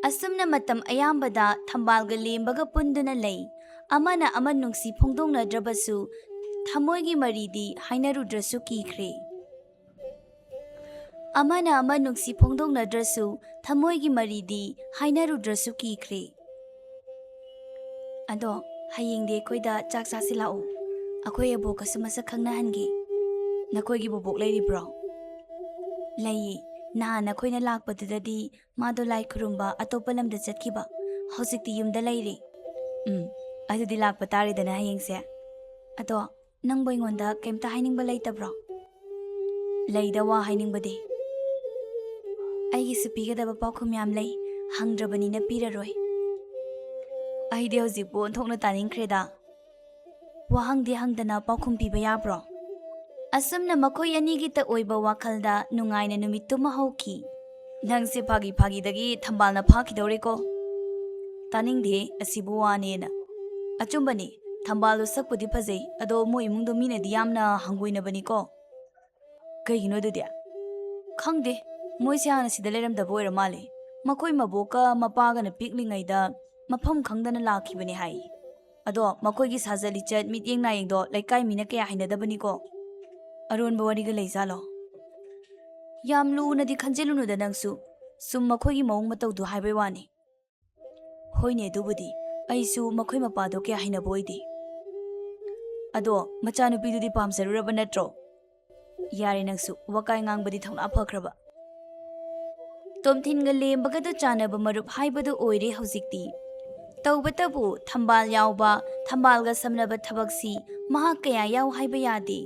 ꯑꯁꯨꯝꯅ ꯃꯇꯝ ꯑꯌꯥꯝꯕꯗ ꯊꯝꯕꯥꯜꯒ ꯂꯦꯝꯕꯒ ꯄꯨꯟꯗꯨꯅ ꯂꯩ꯫ ꯑꯃꯅ ꯑꯃ ꯅꯨꯡꯁꯤ ꯐꯣꯡꯗꯣꯛꯅꯗ꯭ꯔꯕꯁꯨ ꯊꯃꯣꯏꯒꯤ ꯃꯔꯤꯗꯤ ꯍꯥꯏꯅꯔꯨꯗ꯭ꯔꯁꯨ ꯀꯤꯈ꯭ꯔꯦ꯫ ꯑꯃꯅ ꯑꯃ ꯅꯨꯡꯁꯤ ꯐꯣꯡꯗꯣꯛꯅꯗ꯭ꯔꯁꯨ, ꯊꯃꯣꯏꯒꯤ ꯃꯔꯤꯗꯤ ꯍꯥꯏꯅꯔꯨꯗ꯭ꯔꯁꯨ ꯀꯤꯈ꯭ꯔꯦ꯫ "ꯑꯗꯣ, ꯍꯌꯦꯡꯗꯤ ꯑꯩꯈꯣꯏꯗ ꯆꯥꯛ ꯆꯥꯁꯤ ꯂꯥꯛꯎ꯫ ꯑꯩꯈꯣꯏ ꯑꯕꯣꯛꯀꯁꯨ ꯃꯁꯛ ꯈꯪꯅꯍꯟꯒꯦ꯫" "ꯅꯈꯣꯏꯒꯤ ꯕꯣꯕꯣꯛ ꯂꯩꯔꯤꯕ꯭ꯔꯣ?" "ꯂꯩꯌꯦ꯫ ꯅꯍꯥꯟ ꯑꯩꯈꯣꯏꯅ ꯂꯥꯛꯄꯗꯨꯗꯗꯤ ꯃꯥꯗꯣ ꯂꯥꯏ ꯈꯨꯔꯨꯝꯕ ꯑꯇꯣꯞꯄ ꯂꯝꯗ ꯆꯠꯈꯤꯕ꯫ ꯍꯧꯖꯤꯛꯇꯤ ꯌꯨꯝꯗ ꯂꯩꯔꯦ꯫" "ꯎꯝ, ꯑꯗꯨꯗꯤ ꯂꯥꯛꯄ ꯇꯥꯔꯦꯗꯅ ꯍꯌꯦꯡꯁꯦ꯫ ꯑꯗꯣ, ꯅꯪꯕꯨ ꯑꯩꯉꯣꯟꯗ ꯀꯩꯝꯇ ꯍꯥꯏꯅꯤꯡꯕ ꯂꯩꯇꯕ꯭ꯔꯣ?" "ꯂꯩꯗ, ꯋꯥ ꯍꯥꯏꯅꯤꯡꯕꯗꯤ꯫ ꯑꯩꯒꯤꯁꯨ ꯄꯤꯒꯗꯕ ꯄꯥꯎꯈꯨꯝ ꯌꯥꯝ ꯂꯩ, ꯍꯪꯗ꯭ꯔꯕꯅꯤꯅ ꯄꯤꯔꯔꯣꯏ꯫" "ꯑꯩꯗꯤ ꯍꯧꯖꯤꯛꯄꯨ ꯑꯣꯟꯊꯣꯛꯅ ꯇꯥꯅꯤꯡꯈ꯭ꯔꯦꯗ꯫ ꯋꯥꯍꯪꯗꯤ ꯍꯪꯗꯅ ꯄꯥꯎꯈꯨꯝ ꯄꯤꯕ ꯌꯥꯕ꯭ꯔꯣ?" ꯑꯁꯨꯝꯅ ꯃꯈꯣꯏ ꯑꯅꯤꯒꯤꯇ ꯑꯣꯏꯕ ꯋꯥꯈꯜꯗ ꯅꯨꯡꯉꯥꯏꯅ ꯅꯨꯃꯤꯠꯇꯨꯃ ꯍꯧꯈꯤ꯫ "ꯅꯪꯁꯦ ꯐꯥꯒꯤ ꯐꯥꯒꯤꯗꯒꯤ ꯊꯝꯕꯥꯜꯅ ꯐꯥꯈꯤꯗꯧꯔꯦꯀꯣ꯫" "ꯇꯥꯅꯤꯡꯗꯦ, ꯑꯁꯤꯕꯨ ꯋꯥꯅꯦꯅ꯫" "ꯑꯆꯨꯝꯕꯅꯤ, ꯊꯝꯕꯥꯜꯗꯣ ꯁꯛꯄꯨꯗꯤ ꯐꯖꯩ, ꯑꯗꯣ ꯃꯣꯏ ꯏꯃꯨꯡꯗꯣ ꯃꯤꯅꯗꯤ ꯌꯥꯝꯅ ꯍꯪꯒꯣꯏꯅꯕꯅꯤꯀꯣ꯫" "ꯀꯩꯒꯤꯅꯣ ꯑꯗꯨꯗꯤ?" "ꯈꯪꯗꯦ, ꯃꯣꯏꯁꯦ ꯍꯥꯟꯅ ꯁꯤꯗ ꯂꯩꯔꯝꯗꯕ ꯑꯣꯏꯔ ꯃꯥꯜꯂꯦ꯫ ꯃꯈꯣꯏ ꯃꯕꯣꯛꯀ ꯃꯄꯥꯒꯅ ꯄꯤꯛꯂꯤꯉꯩꯗ ꯃꯐꯝ ꯈꯪꯗꯅ ꯂꯥꯛꯈꯤꯕꯅꯦ ꯍꯥꯏ꯫ ꯑꯗꯣ ꯃꯈꯣꯏꯒꯤ ꯁꯥꯖꯠ ꯂꯤꯆꯠ, ꯃꯤꯠꯌꯦꯡ ꯅꯥꯌꯦꯡꯗꯣ ꯂꯩꯀꯥꯏ ꯃꯤꯅ ꯀꯌꯥ ꯍꯩꯅꯗꯕꯅꯤꯀꯣ꯫ ꯑꯔꯣꯟꯕ ꯋꯥꯔꯤꯒ ꯂꯩꯖꯥꯠꯂꯣ?" "ꯌꯥꯝ ꯂꯨꯅꯗꯤ ꯈꯟꯖꯤꯜꯂꯨꯅꯨꯗ ꯅꯪꯁꯨ, ꯁꯨꯝ ꯃꯈꯣꯏꯒꯤ ꯃꯑꯣꯡ ꯃꯇꯧꯗꯣ ꯍꯥꯏꯕꯩ ꯋꯥꯅꯤ꯫" "ꯍꯣꯏꯅꯦ, ꯑꯗꯨꯕꯨꯗꯤ꯫ ꯑꯩꯁꯨ ꯃꯈꯣꯏ ꯃꯄꯥꯗꯣ ꯀꯌꯥ ꯍꯩꯅꯕ ꯑꯣꯏꯗꯦ꯫ ꯑꯗꯣ ꯃꯆꯥꯅꯨꯄꯤꯗꯨꯗꯤ ꯄꯥꯝꯖꯔꯨꯔꯕ ꯅꯠꯇ꯭ꯔꯣ?" "ꯌꯥꯔꯦ ꯅꯪꯁꯨ, ꯋꯥꯀꯥꯏ ꯉꯥꯡꯕꯗꯤ ꯊꯧꯅꯥ ꯐꯈ꯭ꯔꯕ꯫" ꯇꯣꯝꯊꯤꯟꯒ ꯂꯦꯝꯕꯒꯗꯨ ꯆꯥꯟꯅꯕ ꯃꯔꯨꯞ ꯍꯥꯏꯕꯗꯨ ꯑꯣꯏꯔꯦ ꯍꯧꯖꯤꯛꯇꯤ꯫ ꯇꯧꯕꯇꯕꯨ ꯊꯝꯕꯥꯜ ꯌꯥꯎꯕ, ꯊꯝꯕꯥꯜꯒ ꯁꯝꯅꯕ ꯊꯕꯛꯁꯤ ꯃꯍꯥꯛ ꯀꯌꯥ ꯌꯥꯎ ꯍꯥꯏꯕ ꯌꯥꯗꯦ꯫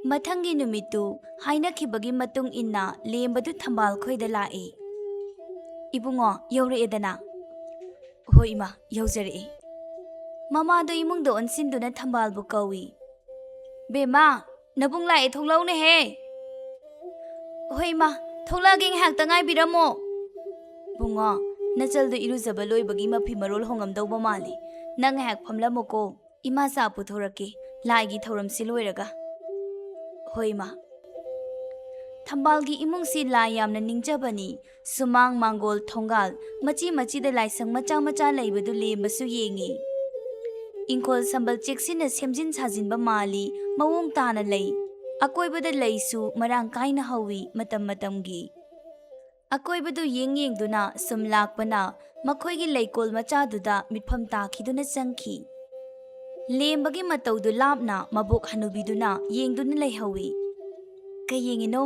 ꯃꯊꯪꯒꯤ ꯅꯨꯃꯤꯠꯇꯨ ꯍꯥꯏꯅꯈꯤꯕꯒꯤ ꯃꯇꯨꯡ ꯏꯟꯅ ꯂꯦꯝꯕꯗꯨ ꯊꯝꯕꯥꯜ ꯈꯣꯏꯗ ꯂꯥꯛꯏ꯫ "ꯏꯕꯨꯡꯉꯣ, ꯌꯧꯔꯛꯑꯦꯗꯅ?" "ꯍꯣꯏ ꯏꯃꯥ, ꯌꯧꯖꯔꯛꯑꯦ꯫" ꯃꯃꯥꯗꯣ ꯏꯃꯨꯡꯗ ꯑꯣꯟꯁꯤꯟꯗꯨꯅ ꯊꯝꯕꯥꯜꯕꯨ ꯀꯧꯏ꯫ "ꯕꯦꯝꯃ, ꯅꯕꯨꯡ ꯂꯥꯛꯑꯦ, ꯊꯣꯛꯂꯛꯎꯅꯦꯍꯦ!" "ꯍꯣꯏ ꯏꯃꯥ, ꯊꯣꯛꯂꯛꯑꯒꯦ, ꯉꯥꯏꯍꯥꯛꯇ ꯉꯥꯏꯕꯤꯔꯝꯃꯣ꯫" "ꯕꯨꯡꯉꯣ, ꯅꯆꯜꯗꯣ ꯏꯔꯨꯖꯕ ꯂꯣꯏꯕꯒꯤ ꯃꯐꯤ ꯃꯔꯣꯜ ꯍꯣꯡꯉꯝꯗꯧꯕ ꯃꯥꯜꯂꯤ, ꯅꯪ ꯉꯥꯏꯍꯥꯛ ꯐꯝꯂꯝꯃꯨꯀꯣ, ꯏꯃꯥ ꯆꯥ ꯄꯨꯊꯣꯔꯛꯀꯦ, ꯂꯥꯏꯒꯤ ꯊꯧꯔꯝꯁꯤ ꯂꯣꯏꯔꯒ꯫" "ꯍꯣꯏ ꯏꯃꯥ꯫" ꯊꯝꯕꯥꯜꯒꯤ ꯏꯃꯨꯡꯁꯤ ꯂꯥꯏ ꯌꯥꯝꯅ ꯅꯤꯡꯖꯕꯅꯤ꯫ ꯁꯨꯃꯥꯡ, ꯃꯥꯡꯒꯣꯜ, ꯊꯣꯡꯒꯥꯜ, ꯃꯆꯤ ꯃꯆꯤꯗ ꯂꯥꯏꯁꯪ ꯃꯆꯥ ꯃꯆꯥ ꯂꯩꯕꯗꯨ ꯂꯦꯝꯕꯁꯨ ꯌꯦꯡꯉꯤ꯫ ꯏꯪꯈꯣꯜ ꯁꯝꯕꯜ ꯆꯦꯛꯁꯤꯟꯅ ꯁꯦꯝꯖꯤꯟ ꯁꯥꯖꯤꯟꯕ ꯃꯥꯜꯂꯤ, ꯃꯑꯣꯡ ꯇꯥꯅ ꯂꯩ꯫ ꯑꯀꯣꯏꯕꯗ ꯂꯩꯁꯨ ꯃꯔꯥꯡ ꯀꯥꯏꯅ ꯍꯧꯏ꯫ ꯃꯇꯝ ꯃꯇꯝꯒꯤ ꯑꯀꯣꯏꯕꯗꯨ ꯌꯦꯡ ꯌꯦꯡꯗꯨꯅ ꯁꯨꯝ ꯂꯥꯛꯄꯅ ꯃꯈꯣꯏꯒꯤ ꯂꯩꯀꯣꯜ ꯃꯆꯥꯗꯨꯗ ꯃꯤꯠꯐꯝ ꯇꯥꯈꯤꯗꯨꯅ ꯆꯪꯈꯤ꯫ ꯂꯦꯝꯕꯒꯤ ꯃꯇꯧꯗꯨ ꯂꯥꯞꯅ ꯃꯕꯣꯛ ꯍꯅꯨꯕꯤꯗꯨꯅ ꯌꯦꯡꯗꯨꯅ ꯂꯩꯍꯧꯏ꯫ "ꯀꯩ ꯌꯦꯡꯉꯤꯅꯣ?"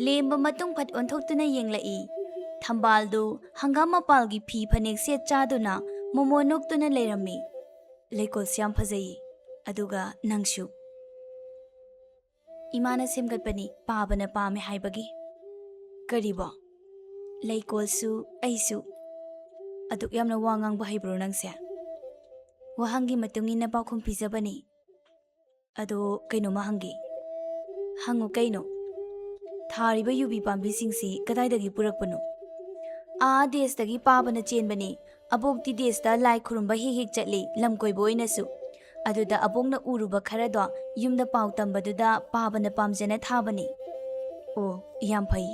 ꯂꯦꯝꯕ ꯃꯇꯨꯡ ꯐꯠ ꯑꯣꯟꯊꯣꯛꯇꯨꯅ ꯌꯦꯡꯂꯛꯏ꯫ ꯊꯝꯕꯥꯜꯗꯨ ꯍꯪꯒꯥꯝ ꯃꯄꯥꯜꯒꯤ ꯐꯤ ꯐꯅꯦꯛ ꯁꯦꯠ ꯆꯥꯗꯨꯅ ꯃꯣꯃꯣꯟ ꯅꯣꯛꯇꯨꯅ ꯂꯩꯔꯝꯃꯤ꯫ "ꯂꯩꯀꯣꯜꯁꯤ ꯌꯥꯝ ꯐꯖꯩ, ꯑꯗꯨꯒ ꯅꯪꯁꯨ꯫" "ꯏꯃꯥꯅ ꯁꯦꯝꯒꯠꯄꯅꯤ, ꯄꯥꯕꯅ ꯄꯥꯝꯃꯦ ꯍꯥꯏꯕꯒꯤ꯫" "ꯀꯔꯤꯕꯣ?" "ꯂꯩꯀꯣꯜꯁꯨ ꯑꯩꯁꯨ꯫" "ꯑꯗꯨꯛ ꯌꯥꯝꯅ ꯋꯥ ꯉꯥꯡꯕ ꯍꯩꯕ꯭ꯔꯣ ꯅꯪꯁꯦ?" "ꯋꯥꯍꯪꯒꯤ ꯃꯇꯨꯡ ꯏꯟꯅ ꯄꯥꯎꯈꯨꯝ ꯄꯤꯖꯕꯅꯤ꯫" "ꯑꯗꯣ ꯀꯩꯅꯣꯝꯃ ꯍꯪꯒꯦ꯫" "ꯍꯪꯉꯨ ꯀꯩꯅꯣ꯫" "ꯊꯥꯔꯤꯕ ꯌꯨꯕꯤ ꯄꯥꯝꯕꯤꯁꯤꯡꯁꯤ ꯀꯗꯥꯏꯗꯒꯤ ꯄꯨꯔꯛꯄꯅꯣ?" "ꯑꯥ ꯗꯦꯁꯇꯒꯤ ꯄꯥꯕꯅ ꯆꯦꯟꯕꯅꯤ꯫ ꯑꯕꯣꯛꯇꯤ ꯗꯦꯁꯇ ꯂꯥꯏ ꯈꯨꯔꯨꯝꯕ ꯍꯦꯛ ꯍꯦꯛ ꯆꯠꯂꯤ, ꯂꯝ ꯀꯣꯏꯕ ꯑꯣꯏꯅꯁꯨ꯫ ꯑꯗꯨꯗ ꯑꯕꯣꯛꯅ ꯎꯔꯨꯕ ꯈꯔꯗꯣ ꯌꯨꯝꯗ ꯄꯥꯎ ꯇꯝꯕꯗꯨꯗ ꯄꯥꯕꯅ ꯄꯥꯝꯖꯅ ꯊꯥꯕꯅꯤ꯫" "ꯑꯣ, ꯌꯥꯝ ꯐꯩ꯫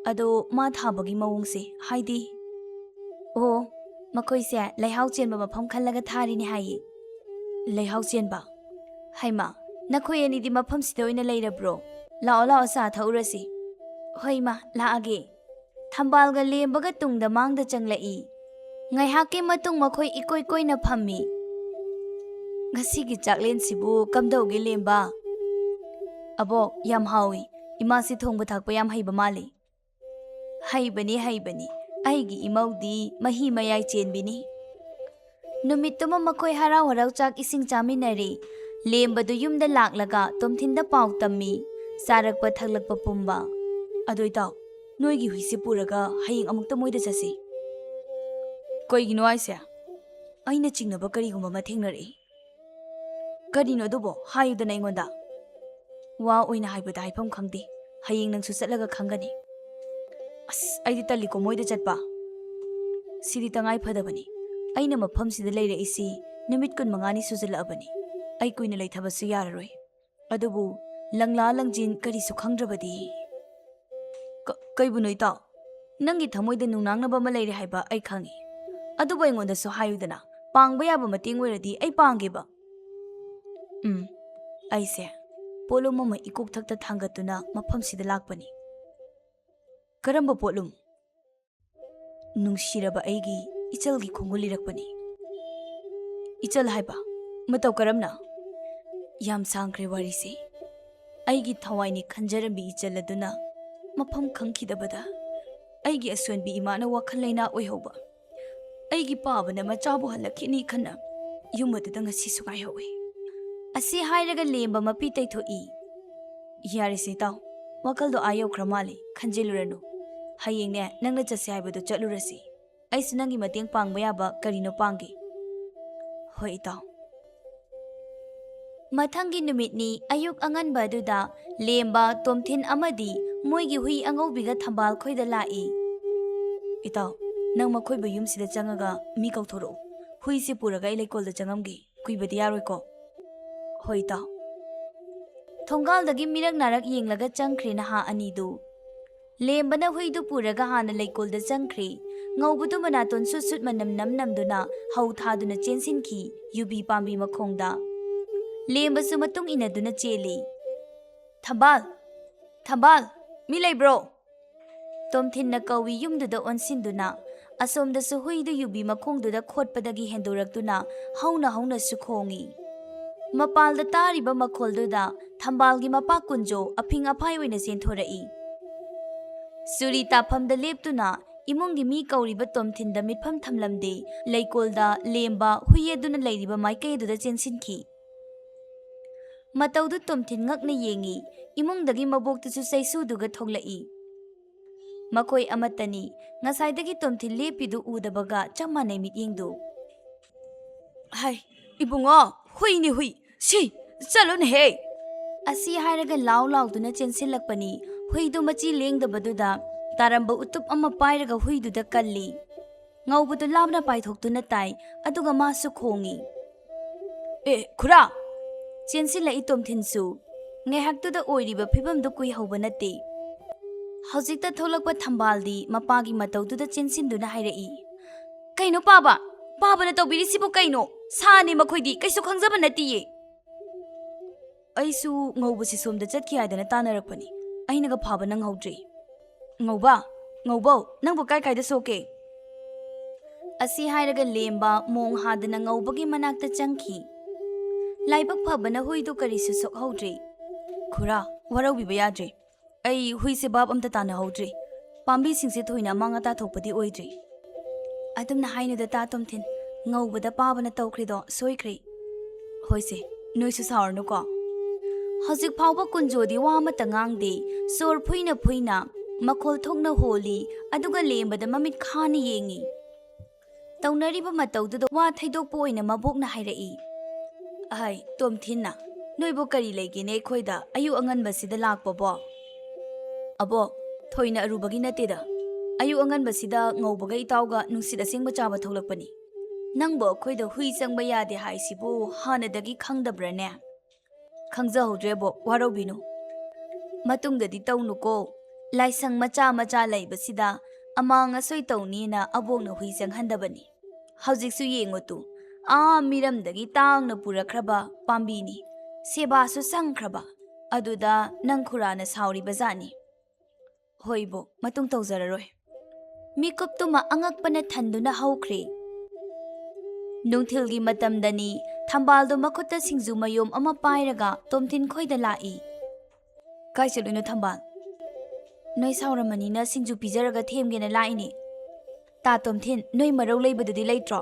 ꯑꯗꯣ ꯃꯥ ꯊꯥꯕꯒꯤ ꯃꯑꯣꯡꯁꯦ, ꯍꯥꯏꯗꯤ?" "ꯑꯣ, ꯃꯈꯣꯏꯁꯦ ꯂꯩꯍꯥꯎ ꯆꯦꯟꯕ ꯃꯐꯝ ꯈꯜꯂꯒ ꯊꯥꯔꯤꯅꯦ ꯍꯥꯏꯌꯦ꯫" "ꯂꯩꯍꯥꯎ ꯆꯦꯟꯕ? ꯍꯩꯃꯥ, ꯅꯈꯣꯏ ꯑꯅꯤꯗꯤ ꯃꯐꯝꯁꯤꯗ ꯑꯣꯏꯅ ꯂꯩꯔꯕ꯭ꯔꯣ? ꯂꯥꯛꯑꯣ, ꯂꯥꯛꯑꯣ, ꯆꯥ ꯊꯛꯎꯔꯁꯤ꯫" "ꯍꯣꯏ ꯏꯃꯥ, ꯂꯥꯛꯑꯒꯦ꯫" ꯊꯝꯕꯥꯜꯒ ꯂꯦꯝꯕꯒ ꯇꯨꯡꯗ ꯃꯥꯡꯗ ꯆꯪꯂꯛꯏ꯫ ꯉꯥꯏꯍꯥꯛꯀꯤ ꯃꯇꯨꯡ ꯃꯈꯣꯏ ꯏꯀꯣꯏ ꯀꯣꯏꯅ ꯐꯝꯃꯤ꯫ "ꯉꯁꯤꯒꯤ ꯆꯥꯛꯂꯦꯟꯁꯤꯕꯨ ꯀꯝꯗꯧꯒꯦ ꯂꯦꯝꯕ?" "ꯑꯕꯣꯛ, ꯌꯥꯝ ꯍꯥꯎꯏ꯫ ꯏꯃꯥꯁꯤ ꯊꯣꯡꯕ ꯊꯥꯛꯄ ꯌꯥꯝ ꯍꯩꯕ ꯃꯥꯜꯂꯤ꯫" "ꯍꯩꯕꯅꯤ, ꯍꯩꯕꯅꯤ꯫ ꯑꯩꯒꯤ ꯏꯃꯧꯗꯤ ꯃꯍꯤ ꯃꯌꯥꯏ ꯆꯦꯟꯕꯤꯅꯤ꯫" ꯅꯨꯃꯤꯠꯇꯨꯃ ꯃꯈꯣꯏ ꯍꯔꯥꯎ ꯍꯔꯥꯎ ꯆꯥꯛ ꯏꯁꯤꯡ ꯆꯥꯃꯤꯟꯅꯔꯤ꯫ ꯂꯦꯝꯕꯗꯨ ꯌꯨꯝꯗ ꯂꯥꯛꯂꯒ ꯇꯣꯝꯊꯤꯟꯗ ꯄꯥꯎ ꯇꯝꯃꯤ꯫ ꯆꯥꯔꯛꯄ ꯊꯛꯂꯛꯄ ꯄꯨꯝꯕ꯫ "ꯑꯗꯣ ꯏꯇꯥꯎ, ꯅꯣꯏꯒꯤ ꯍꯨꯏꯁꯦ ꯄꯨꯔꯒ ꯍꯌꯦꯡ ꯑꯃꯨꯛꯇ ꯃꯣꯏꯗ ꯆꯠꯁꯤ꯫" "ꯀꯩꯒꯤꯅꯣ ꯍꯥꯏꯁꯦ?" "ꯑꯩꯅ ꯆꯤꯡꯅꯕ ꯀꯔꯤꯒꯨꯝꯕ ꯑꯃ ꯊꯦꯡꯅꯔꯛꯏ꯫" "ꯀꯔꯤꯅꯣ ꯑꯗꯨꯕꯣ? ꯍꯥꯏꯌꯨꯗꯅ ꯑꯩꯉꯣꯟꯗ꯫" "ꯋꯥ ꯑꯣꯏꯅ ꯍꯥꯏꯕꯗ ꯍꯥꯏꯐꯝ ꯈꯪꯗꯦ꯫ ꯍꯌꯦꯡ ꯅꯪꯁꯨ ꯆꯠꯂꯒ ꯈꯪꯒꯅꯤ꯫" "ꯑꯁ, ꯑꯩꯗꯤ ꯇꯜꯂꯤꯀꯣ ꯃꯣꯏꯗ ꯆꯠꯄ꯫ ꯁꯤꯗꯤ ꯇꯉꯥꯏ ꯐꯗꯕꯅꯤ꯫ ꯑꯩꯅ ꯃꯐꯝꯁꯤꯗ ꯂꯩꯔꯛꯏꯁꯤ ꯅꯨꯃꯤꯠ ꯀꯨꯟꯃꯉꯥꯅꯤ ꯁꯨꯖꯜꯂꯛꯑꯕꯅꯤ꯫ ꯑꯩ ꯀꯨꯏꯅ ꯂꯩꯊꯕꯁꯨ ꯌꯥꯔꯔꯣꯏ꯫ ꯑꯗꯨꯕꯨ ꯂꯪꯂꯥ ꯂꯪꯖꯤꯟ ꯀꯔꯤꯁꯨ ꯈꯪꯗ꯭ꯔꯕꯗꯤ꯫" "ꯀ-, ꯀꯩꯕꯨꯅꯣ ꯏꯇꯥꯎ? ꯅꯪꯒꯤ ꯊꯃꯣꯏꯗ ꯅꯨꯡꯅꯥꯡꯅꯕ ꯑꯃ ꯂꯩꯔꯦ ꯍꯥꯏꯕ ꯑꯩ ꯈꯪꯏ꯫ ꯑꯗꯨꯕꯨ ꯑꯩꯉꯣꯟꯗꯁꯨ ꯍꯥꯏꯌꯨꯗꯅ꯫ ꯄꯥꯡꯕ ꯌꯥꯕ ꯃꯇꯦꯡ ꯑꯣꯏꯔꯗꯤ ꯑꯩ ꯄꯥꯡꯒꯦꯕ꯫" "ꯎꯝ, ꯑꯩꯁꯦ ꯄꯣꯠꯂꯨꯝ ꯑꯃ ꯏꯀꯣꯛꯊꯛꯇ ꯊꯥꯡꯒꯠꯇꯨꯅ ꯃꯐꯝꯁꯤꯗ ꯂꯥꯛꯄꯅꯤ꯫ "ꯀꯔꯝꯕ ꯄꯣꯠꯂꯨꯝ?" "ꯅꯨꯡꯁꯤꯔꯕ ꯑꯩꯒꯤ ꯏꯆꯜꯒꯤ ꯈꯣꯡꯒꯨꯜ ꯏꯔꯛꯄꯅꯤ꯫" "ꯏꯆꯜ ꯍꯥꯏꯕ? ꯃꯇꯧ ꯀꯔꯝꯅ?" "ꯌꯥꯝ ꯁꯥꯡꯈ꯭ꯔꯦ ꯋꯥꯔꯤꯁꯦ꯫ ꯑꯩꯒꯤ ꯊꯋꯥꯏꯅꯤ ꯈꯟꯖꯔꯝꯕꯤ ꯏꯆꯜ ꯑꯗꯨꯅ ꯃꯐꯝ ꯈꯪꯈꯤꯗꯕꯗ ꯑꯩꯒꯤ ꯑꯁꯣꯟꯕꯤ ꯏꯃꯥꯅ ꯋꯥꯈꯜ ꯂꯩꯅꯥ ꯑꯣꯏꯍꯧꯕ꯫ ꯑꯩꯒꯤ ꯄꯥꯕꯅ ꯃꯆꯥꯕꯨ ꯍꯜꯂꯛꯈꯤꯅꯤ ꯈꯟꯅ ꯌꯨꯝ ꯑꯗꯨꯗ ꯉꯁꯤꯁꯨ ꯉꯥꯏꯍꯧꯏ꯫" ꯑꯁꯤ ꯍꯥꯏꯔꯒ ꯂꯦꯝꯕ ꯃꯄꯤ ꯇꯩꯊꯣꯛꯏ꯫ "ꯌꯥꯔꯦꯁꯦ ꯏꯇꯥꯎ, ꯋꯥꯈꯜꯗꯣ ꯑꯥ ꯌꯧꯈ꯭ꯔ ꯃꯥꯜꯂꯦ, ꯈꯟꯖꯤꯜꯂꯨꯔꯅꯨ꯫ ꯍꯌꯦꯡꯅꯦ ꯅꯪꯅ ꯆꯠꯁꯦ ꯍꯥꯏꯕꯗꯣ ꯆꯠꯂꯨꯔꯁꯤ꯫ ꯑꯩꯁꯨ ꯅꯪꯒꯤ ꯃꯇꯦꯡ ꯄꯥꯡꯕ ꯌꯥꯕ ꯀꯔꯤꯅꯣ ꯄꯥꯡꯒꯦ꯫" "ꯍꯣꯏ ꯏꯇꯥꯎ꯫" ꯃꯊꯪꯒꯤ ꯅꯨꯃꯤꯠꯅꯤ꯫ ꯑꯌꯨꯛ ꯑꯉꯟꯕ ꯑꯗꯨꯗ ꯂꯦꯝꯕ, ꯇꯣꯝꯊꯤꯟ ꯑꯃꯗꯤ ꯃꯣꯏꯒꯤ ꯍꯨꯏ ꯑꯉꯧꯕꯤꯒ ꯊꯝꯕꯥꯜ ꯈꯣꯏꯗ ꯂꯥꯛꯏ꯫ "ꯏꯇꯥꯎ, ꯅꯪ ꯃꯈꯣꯏꯕꯨ ꯌꯨꯝꯁꯤꯗ ꯆꯪꯉꯒ ꯃꯤ ꯀꯧꯊꯣꯔꯛꯎ꯫ ꯍꯨꯏꯁꯤ ꯄꯨꯔꯒ ꯑꯩ ꯂꯩꯀꯣꯜꯗ ꯆꯪꯉꯝꯒꯦ꯫ ꯀꯨꯏꯕꯗꯤ ꯌꯥꯔꯣꯏꯀꯣ?" "ꯍꯣꯏ ꯏꯇꯥꯎ꯫" ꯊꯣꯡꯒꯥꯜꯗꯒꯤ ꯃꯤꯔꯛ ꯅꯥꯔꯛ ꯌꯦꯡꯂꯒ ꯆꯪꯈ꯭ꯔꯦ ꯅꯍꯥ ꯑꯅꯤꯗꯨ꯫ ꯂꯦꯝꯕꯅ ꯍꯨꯏꯗꯨ ꯄꯨꯔꯒ ꯍꯥꯟꯅ ꯂꯩꯀꯣꯜꯗ ꯆꯪꯈ꯭ꯔꯦ꯫ ꯉꯧꯕꯗꯨ ꯃꯅꯥꯇꯣꯟ ꯁꯨꯠ ꯁꯨꯠ ꯃꯅꯝ ꯅꯝ ꯅꯝꯗꯨꯅ ꯍꯧ ꯊꯥꯗꯨꯅ ꯆꯦꯟꯁꯤꯟꯈꯤ ꯌꯨꯕꯤ ꯄꯥꯝꯕꯤ ꯃꯈꯣꯡꯗ꯫ ꯂꯦꯝꯕꯁꯨ ꯃꯇꯨꯡ ꯏꯟꯅꯗꯨꯅ ꯆꯦꯜꯂꯤ꯫ "ꯊꯝꯕꯥꯜ! ꯊꯝꯕꯥꯜ! ꯃꯤ ꯂꯩꯕ꯭ꯔꯣ?" ꯇꯣꯝꯊꯤꯟꯅ ꯀꯧꯏ ꯌꯨꯝꯗꯨꯗ ꯑꯣꯟꯁꯤꯟꯗꯨꯅ꯫ ꯑꯁꯣꯝꯗꯁꯨ ꯍꯨꯏꯗꯨ ꯌꯨꯕꯤ ꯃꯈꯣꯡꯗꯨꯗ ꯈꯣꯠꯄꯗꯒꯤ ꯍꯦꯟꯗꯣꯔꯛꯇꯨꯅ ꯍꯧꯅ ꯍꯧꯅꯁꯨ ꯈꯣꯡꯏ꯫ ꯃꯄꯥꯜꯗ ꯇꯥꯔꯤꯕ ꯃꯈꯣꯜꯗꯨꯗ ꯊꯝꯕꯥꯜꯒꯤ ꯃꯄꯥ ꯀꯨꯟꯖꯣ ꯑꯐꯤꯡ ꯑꯐꯥꯏ ꯑꯣꯏꯅ ꯆꯦꯟꯊꯣꯔꯛꯏ꯫ ꯆꯨꯔꯤ ꯇꯥꯐꯝꯗ ꯂꯦꯞꯇꯨꯅ ꯏꯃꯨꯡꯒꯤ ꯃꯤ ꯀꯧꯔꯤꯕ ꯇꯣꯝꯊꯤꯟꯗ ꯃꯤꯠꯐꯝ ꯊꯝꯂꯝꯗꯦ꯫ ꯂꯩꯀꯣꯜꯗ ꯂꯦꯝꯕ ꯍꯨꯏ ꯑꯗꯨꯅ ꯂꯩꯔꯤꯕ ꯃꯥꯏꯀꯩ ꯑꯗꯨꯗ ꯆꯦꯟꯁꯤꯟꯈꯤ꯫ ꯃꯇꯧꯗꯨ ꯇꯣꯝꯊꯤꯟ ꯉꯛꯅ ꯌꯦꯡꯏ꯫ ꯏꯃꯨꯡꯗꯒꯤ ꯃꯕꯣꯛꯇꯨꯁꯨ ꯆꯩꯁꯨꯗꯨꯒ ꯊꯣꯛꯂꯛꯏ꯫ ꯃꯈꯣꯏ ꯑꯃꯠꯇꯅꯤ꯫ ꯉꯁꯥꯏꯗꯒꯤ ꯇꯣꯝꯊꯤꯟ ꯂꯦꯞꯄꯤꯗꯨ ꯎꯗꯕꯒ ꯆꯞ ꯃꯥꯟꯅꯩ ꯃꯤꯠꯌꯦꯡꯗꯨ꯫ "ꯍꯥꯏ, ꯏꯕꯨꯡꯉꯣ, ꯍꯨꯏꯅꯤ ꯍꯨꯏ꯫ ꯁꯤ, ꯆꯠꯂꯨꯅꯦꯍꯦ!" ꯑꯁꯤ ꯍꯥꯏꯔꯒ ꯂꯥꯎ ꯂꯥꯎꯗꯨꯅ ꯆꯦꯟꯁꯤꯜꯂꯛꯄꯅꯤ꯫ ꯍꯨꯏꯗꯨ ꯃꯆꯤ ꯂꯦꯡꯗꯕꯗꯨꯗ ꯇꯥꯔꯝꯕ ꯎꯇꯨꯞ ꯑꯃ ꯄꯥꯏꯔꯒ ꯍꯨꯏꯗꯨꯗ ꯀꯜꯂꯤ꯫ ꯉꯧꯕꯗꯨ ꯂꯥꯞꯅ ꯄꯥꯏꯊꯣꯛꯇꯨꯅ ꯇꯥꯏ, ꯑꯗꯨꯒ ꯃꯥꯁꯨ ꯈꯣꯡꯏ꯫ "ꯑꯦ, ꯈꯨꯔꯥ!" ꯆꯦꯟꯁꯤꯜꯂꯛꯏ ꯇꯣꯝꯊꯤꯟꯁꯨ꯫ ꯉꯥꯏꯍꯥꯛꯇꯨꯗ ꯑꯣꯏꯔꯤꯕ ꯐꯤꯕꯝꯗꯨ ꯀꯨꯏꯍꯧꯕ ꯅꯠꯇꯦ꯫ ꯍꯧꯖꯤꯛꯇ ꯊꯣꯛꯂꯛꯄ ꯊꯝꯕꯥꯜꯗꯤ ꯃꯄꯥꯒꯤ ꯃꯇꯧꯗꯨꯗ ꯆꯦꯟꯁꯤꯟꯗꯨꯅ ꯍꯥꯏꯔꯛꯏ, "ꯀꯩꯅꯣ ꯄꯥꯕ? ꯄꯥꯕꯅ ꯇꯧꯕꯤꯔꯤꯁꯤꯕꯨ ꯀꯩꯅꯣ? ꯁꯥꯅꯤ ꯃꯈꯣꯏꯗꯤ, ꯀꯩꯁꯨ ꯈꯪꯖꯕ ꯅꯠꯇꯤꯌꯦ!" ꯑꯩꯁꯨ ꯉꯧꯕꯁꯤ ꯁꯣꯝꯗ ꯆꯠꯈꯤ ꯍꯥꯏꯗꯅ ꯇꯥꯟꯅꯔꯛꯄꯅꯤ꯫ ꯑꯩꯅꯒ ꯐꯥꯕ ꯅꯪꯍꯧꯗ꯭ꯔꯤ꯫ ꯉꯧꯕ, ꯉꯧꯕꯧ, ꯅꯪꯕꯨ ꯀꯥꯏ ꯀꯥꯏꯗ ꯁꯣꯛꯀꯦ? ꯑꯁꯤ ꯍꯥꯏꯔꯒ ꯂꯦꯝꯕ ꯃꯣꯡ ꯍꯥꯗꯅ ꯉꯧꯕꯒꯤ ꯃꯅꯥꯛꯇ ꯆꯪꯈꯤ꯫ ꯂꯥꯏꯕꯛ ꯐꯕꯅ ꯍꯨꯏꯗꯨ ꯀꯔꯤꯁꯨ ꯁꯣꯛꯍꯧꯗ꯭ꯔꯦ꯫ ꯈꯨꯔꯥ, ꯋꯥꯔꯧꯕꯤꯕ ꯌꯥꯗ꯭ꯔꯦ꯫ ꯑꯩ ꯍꯨꯏꯁꯦ ꯚꯥꯞ ꯑꯝꯇ ꯇꯥꯅꯍꯧꯗ꯭ꯔꯤ꯫ ꯄꯥꯝꯕꯤꯁꯤꯡꯁꯦ ꯊꯣꯏꯅ ꯑꯃꯥꯡ ꯑꯇꯥ ꯊꯣꯛꯄꯗꯤ ꯑꯣꯏꯗ꯭ꯔꯤ꯫ ꯑꯗꯨꯝꯅ ꯍꯥꯏꯅꯨꯗ ꯇꯥ ꯇꯣꯝꯊꯤꯟ, ꯉꯧꯕꯗ ꯄꯥꯕꯅ ꯇꯧꯈ꯭ꯔꯤꯗꯣ ꯁꯣꯏꯈ꯭ꯔꯦ꯫ ꯍꯣꯏꯁꯦ, ꯅꯣꯏꯁꯨ ꯁꯥꯎꯔꯅꯨꯀꯣ꯫ ꯍꯧꯖꯤꯛ ꯐꯥꯎꯕ ꯀꯨꯟꯖꯣꯗꯤ ꯋꯥ ꯑꯃꯠꯇ ꯉꯥꯡꯗꯦ꯫ ꯁꯣꯔ ꯐꯨꯏꯅ ꯐꯨꯏꯅ ꯃꯈꯣꯜ ꯊꯣꯛꯅ ꯍꯣꯜꯂꯤ, ꯑꯗꯨꯒ ꯂꯦꯝꯕꯗ ꯃꯃꯤꯠ ꯈꯥꯅ ꯌꯦꯡꯉꯤ꯫ ꯇꯧꯅꯔꯤꯕ ꯃꯇꯧꯗꯨꯗ ꯋꯥ ꯊꯩꯗꯣꯛꯄ ꯑꯣꯏꯅ ꯃꯕꯣꯛꯅ ꯍꯥꯏꯔꯛꯏ, "ꯑꯍꯩ, ꯇꯣꯝꯊꯤꯟꯅ, ꯅꯣꯏꯕꯨ ꯀꯔꯤ ꯂꯩꯒꯦꯅꯦ ꯑꯩꯈꯣꯏꯗ ꯑꯌꯨꯛ ꯑꯉꯟꯕꯁꯤꯗ ꯂꯥꯛꯄꯕꯣ?" "ꯑꯕꯣꯛ, ꯊꯣꯏꯅ ꯑꯔꯨꯕꯒꯤ ꯅꯠꯇꯦꯗ꯫ ꯑꯌꯨꯛ ꯑꯉꯟꯕꯁꯤꯗ ꯉꯧꯕꯒ ꯏꯇꯥꯎꯒ ꯅꯨꯡꯁꯤꯠ ꯑꯁꯦꯡꯕ ꯆꯥꯕ ꯊꯣꯛꯂꯛꯄꯅꯤ꯫ ꯅꯪꯕꯨ ꯑꯩꯈꯣꯏꯗ ꯍꯨꯏ ꯆꯪꯕ ꯌꯥꯗꯦ ꯍꯥꯏꯁꯤꯕꯨ ꯍꯥꯟꯅꯗꯒꯤ ꯈꯪꯗꯕ꯭ꯔꯥꯅꯦ?" "ꯈꯪꯖꯍꯧꯗ꯭ꯔꯦ ꯑꯕꯣꯛ, ꯋꯥꯔꯧꯕꯤꯅꯨ꯫ ꯃꯇꯨꯡꯗꯗꯤ ꯇꯧꯅꯨꯀꯣ꯫ ꯂꯥꯏꯁꯪ ꯃꯆꯥ ꯃꯆꯥ ꯂꯩꯕꯁꯤꯗ ꯑꯃꯥꯡ ꯑꯁꯣꯏ ꯇꯧꯅꯤꯅ ꯑꯕꯣꯛꯅ ꯍꯨꯏ ꯆꯪꯍꯟꯗꯕꯅꯤ꯫ ꯍꯧꯖꯤꯛꯁꯨ ꯌꯦꯡꯉꯨ ꯇꯨ, ꯑꯥ ꯃꯤꯔꯝꯗꯒꯤ ꯇꯥꯡꯅ ꯄꯨꯔꯛꯈ꯭ꯔꯕ ꯄꯥꯝꯕꯤꯅꯤ, ꯁꯦꯕꯥꯁꯨ ꯆꯪꯈ꯭ꯔꯕ, ꯑꯗꯨꯗ ꯅꯪ ꯈꯨꯔꯥꯅ ꯁꯥꯎꯔꯤꯕ ꯖꯥꯠꯅꯤ꯫" "ꯍꯣꯏ ꯏꯕꯣꯛ, ꯃꯇꯨꯡ ꯇꯧꯖꯔꯔꯣꯏ꯫" ꯃꯤꯀꯨꯞꯇꯨꯃ ꯑꯉꯛꯄꯅ ꯊꯟꯗꯨꯅ ꯍꯧꯈ꯭ꯔꯦ꯫ ꯅꯨꯡꯊꯤꯜꯒꯤ ꯃꯇꯝꯗꯅꯤ꯫ ꯊꯝꯕꯥꯜꯗꯣ ꯃꯈꯨꯠꯇ ꯁꯤꯡꯖꯨ ꯃꯌꯣꯝ ꯑꯃ ꯄꯥꯏꯔꯒ ꯇꯣꯝꯊꯤꯟ ꯈꯣꯏꯗ ꯂꯥꯛꯏ꯫ "ꯀꯥꯏ ꯆꯠꯂꯨꯏꯅꯣ ꯊꯝꯕꯥꯜ?" "ꯅꯣꯏ ꯁꯥꯎꯔꯝꯃꯅꯤꯅ ꯁꯤꯡꯖꯨ ꯄꯤꯖꯔꯒ ꯊꯦꯝꯒꯦꯅ ꯂꯥꯛꯏꯅꯦ꯫ ꯇꯥ ꯇꯣꯝꯊꯤꯟ, ꯅꯣꯏ ꯃꯔꯧ ꯂꯩꯕꯗꯨꯗꯤ ꯂꯩꯇ꯭ꯔꯣ?"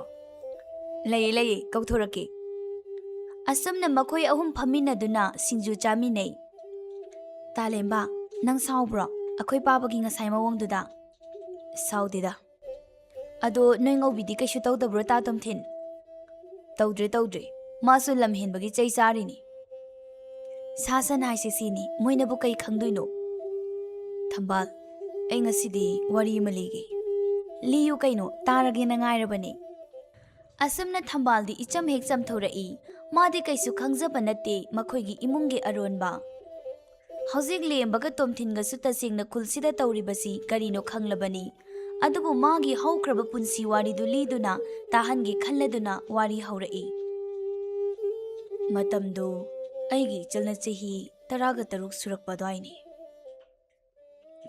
"ꯂꯩꯌꯦ, ꯂꯩꯌꯦ, ꯀꯧꯊꯣꯔꯛꯀꯦ꯫" ꯑꯁꯨꯝꯅ ꯃꯈꯣꯏ ꯑꯍꯨꯝ ꯐꯝꯃꯤꯟꯅꯗꯨꯅ ꯁꯤꯡꯖꯨ ꯆꯥꯃꯤꯟꯅꯩ꯫ "ꯇꯥꯂꯦꯝꯕ, ꯅꯪ ꯁꯥꯎꯕ꯭ꯔꯣ ꯑꯩꯈꯣꯏ ꯄꯥꯕꯒꯤ ꯉꯁꯥꯏ ꯃꯑꯣꯡꯗꯨꯗ?" "ꯁꯥꯎꯗꯦꯗ꯫" "ꯑꯗꯣ ꯅꯣꯏ ꯉꯧꯕꯤꯗꯤ ꯀꯩꯁꯨ ꯇꯧꯗꯕ꯭ꯔꯣ ꯇꯥ ꯇꯣꯝꯊꯤꯟ?" "ꯇꯧꯗ꯭ꯔꯦ, ꯇꯧꯗ꯭ꯔꯦ꯫ ꯃꯥꯁꯨ ꯂꯝ ꯍꯦꯟꯕꯒꯤ ꯆꯩ ꯆꯥꯔꯤꯅꯤ꯫" "ꯁꯥ ꯁꯟ ꯍꯥꯏꯁꯦ ꯁꯤꯅꯤ, ꯃꯣꯏꯅꯕꯨ ꯀꯩ ꯈꯪꯗꯣꯏꯅꯣ?" "ꯊꯝꯕꯥꯜ, ꯑꯩ ꯉꯁꯤꯗꯤ ꯋꯥꯔꯤ ꯑꯃ ꯂꯤꯒꯦ꯫" "ꯂꯤꯌꯨ ꯀꯩꯅꯣ, ꯇꯥꯔꯒꯦꯅ ꯉꯥꯏꯔꯕꯅꯦ꯫" ꯑꯁꯨꯝꯅ ꯊꯝꯕꯥꯜꯗꯤ ꯏꯆꯝ ꯍꯦꯛ ꯆꯝꯊꯣꯔꯛꯏ꯫ ꯃꯥꯗꯤ ꯀꯩꯁꯨ ꯈꯪꯖꯕ ꯅꯠꯇꯦ ꯃꯈꯣꯏꯒꯤ ꯏꯃꯨꯡꯒꯤ ꯑꯔꯣꯟꯕ꯫ ꯍꯧꯖꯤꯛ ꯂꯦꯝꯕꯒ ꯇꯣꯝꯊꯤꯟꯒꯁꯨ ꯇꯁꯦꯡꯅ ꯈꯨꯜꯁꯤꯗ ꯇꯧꯔꯤꯕꯁꯤ ꯀꯔꯤꯅꯣ ꯈꯪꯂꯕꯅꯤ꯫ ꯑꯗꯨꯕꯨ ꯃꯥꯒꯤ ꯍꯧꯈ꯭ꯔꯕ ꯄꯨꯟꯁꯤ ꯋꯥꯔꯤꯗꯨ ꯂꯤꯗꯨꯅ ꯇꯥꯍꯟꯒꯦ ꯈꯜꯂꯗꯨꯅ ꯋꯥꯔꯤ ꯍꯧꯔꯛꯏ꯫ ꯃꯇꯝꯗꯨ ꯑꯩꯒꯤ ꯏꯆꯜꯅ ꯆꯍꯤ ꯇꯔꯥꯒ ꯇꯔꯨꯛ ꯁꯨꯔꯛꯄ ꯑꯗꯨꯋꯥꯏꯅꯤ꯫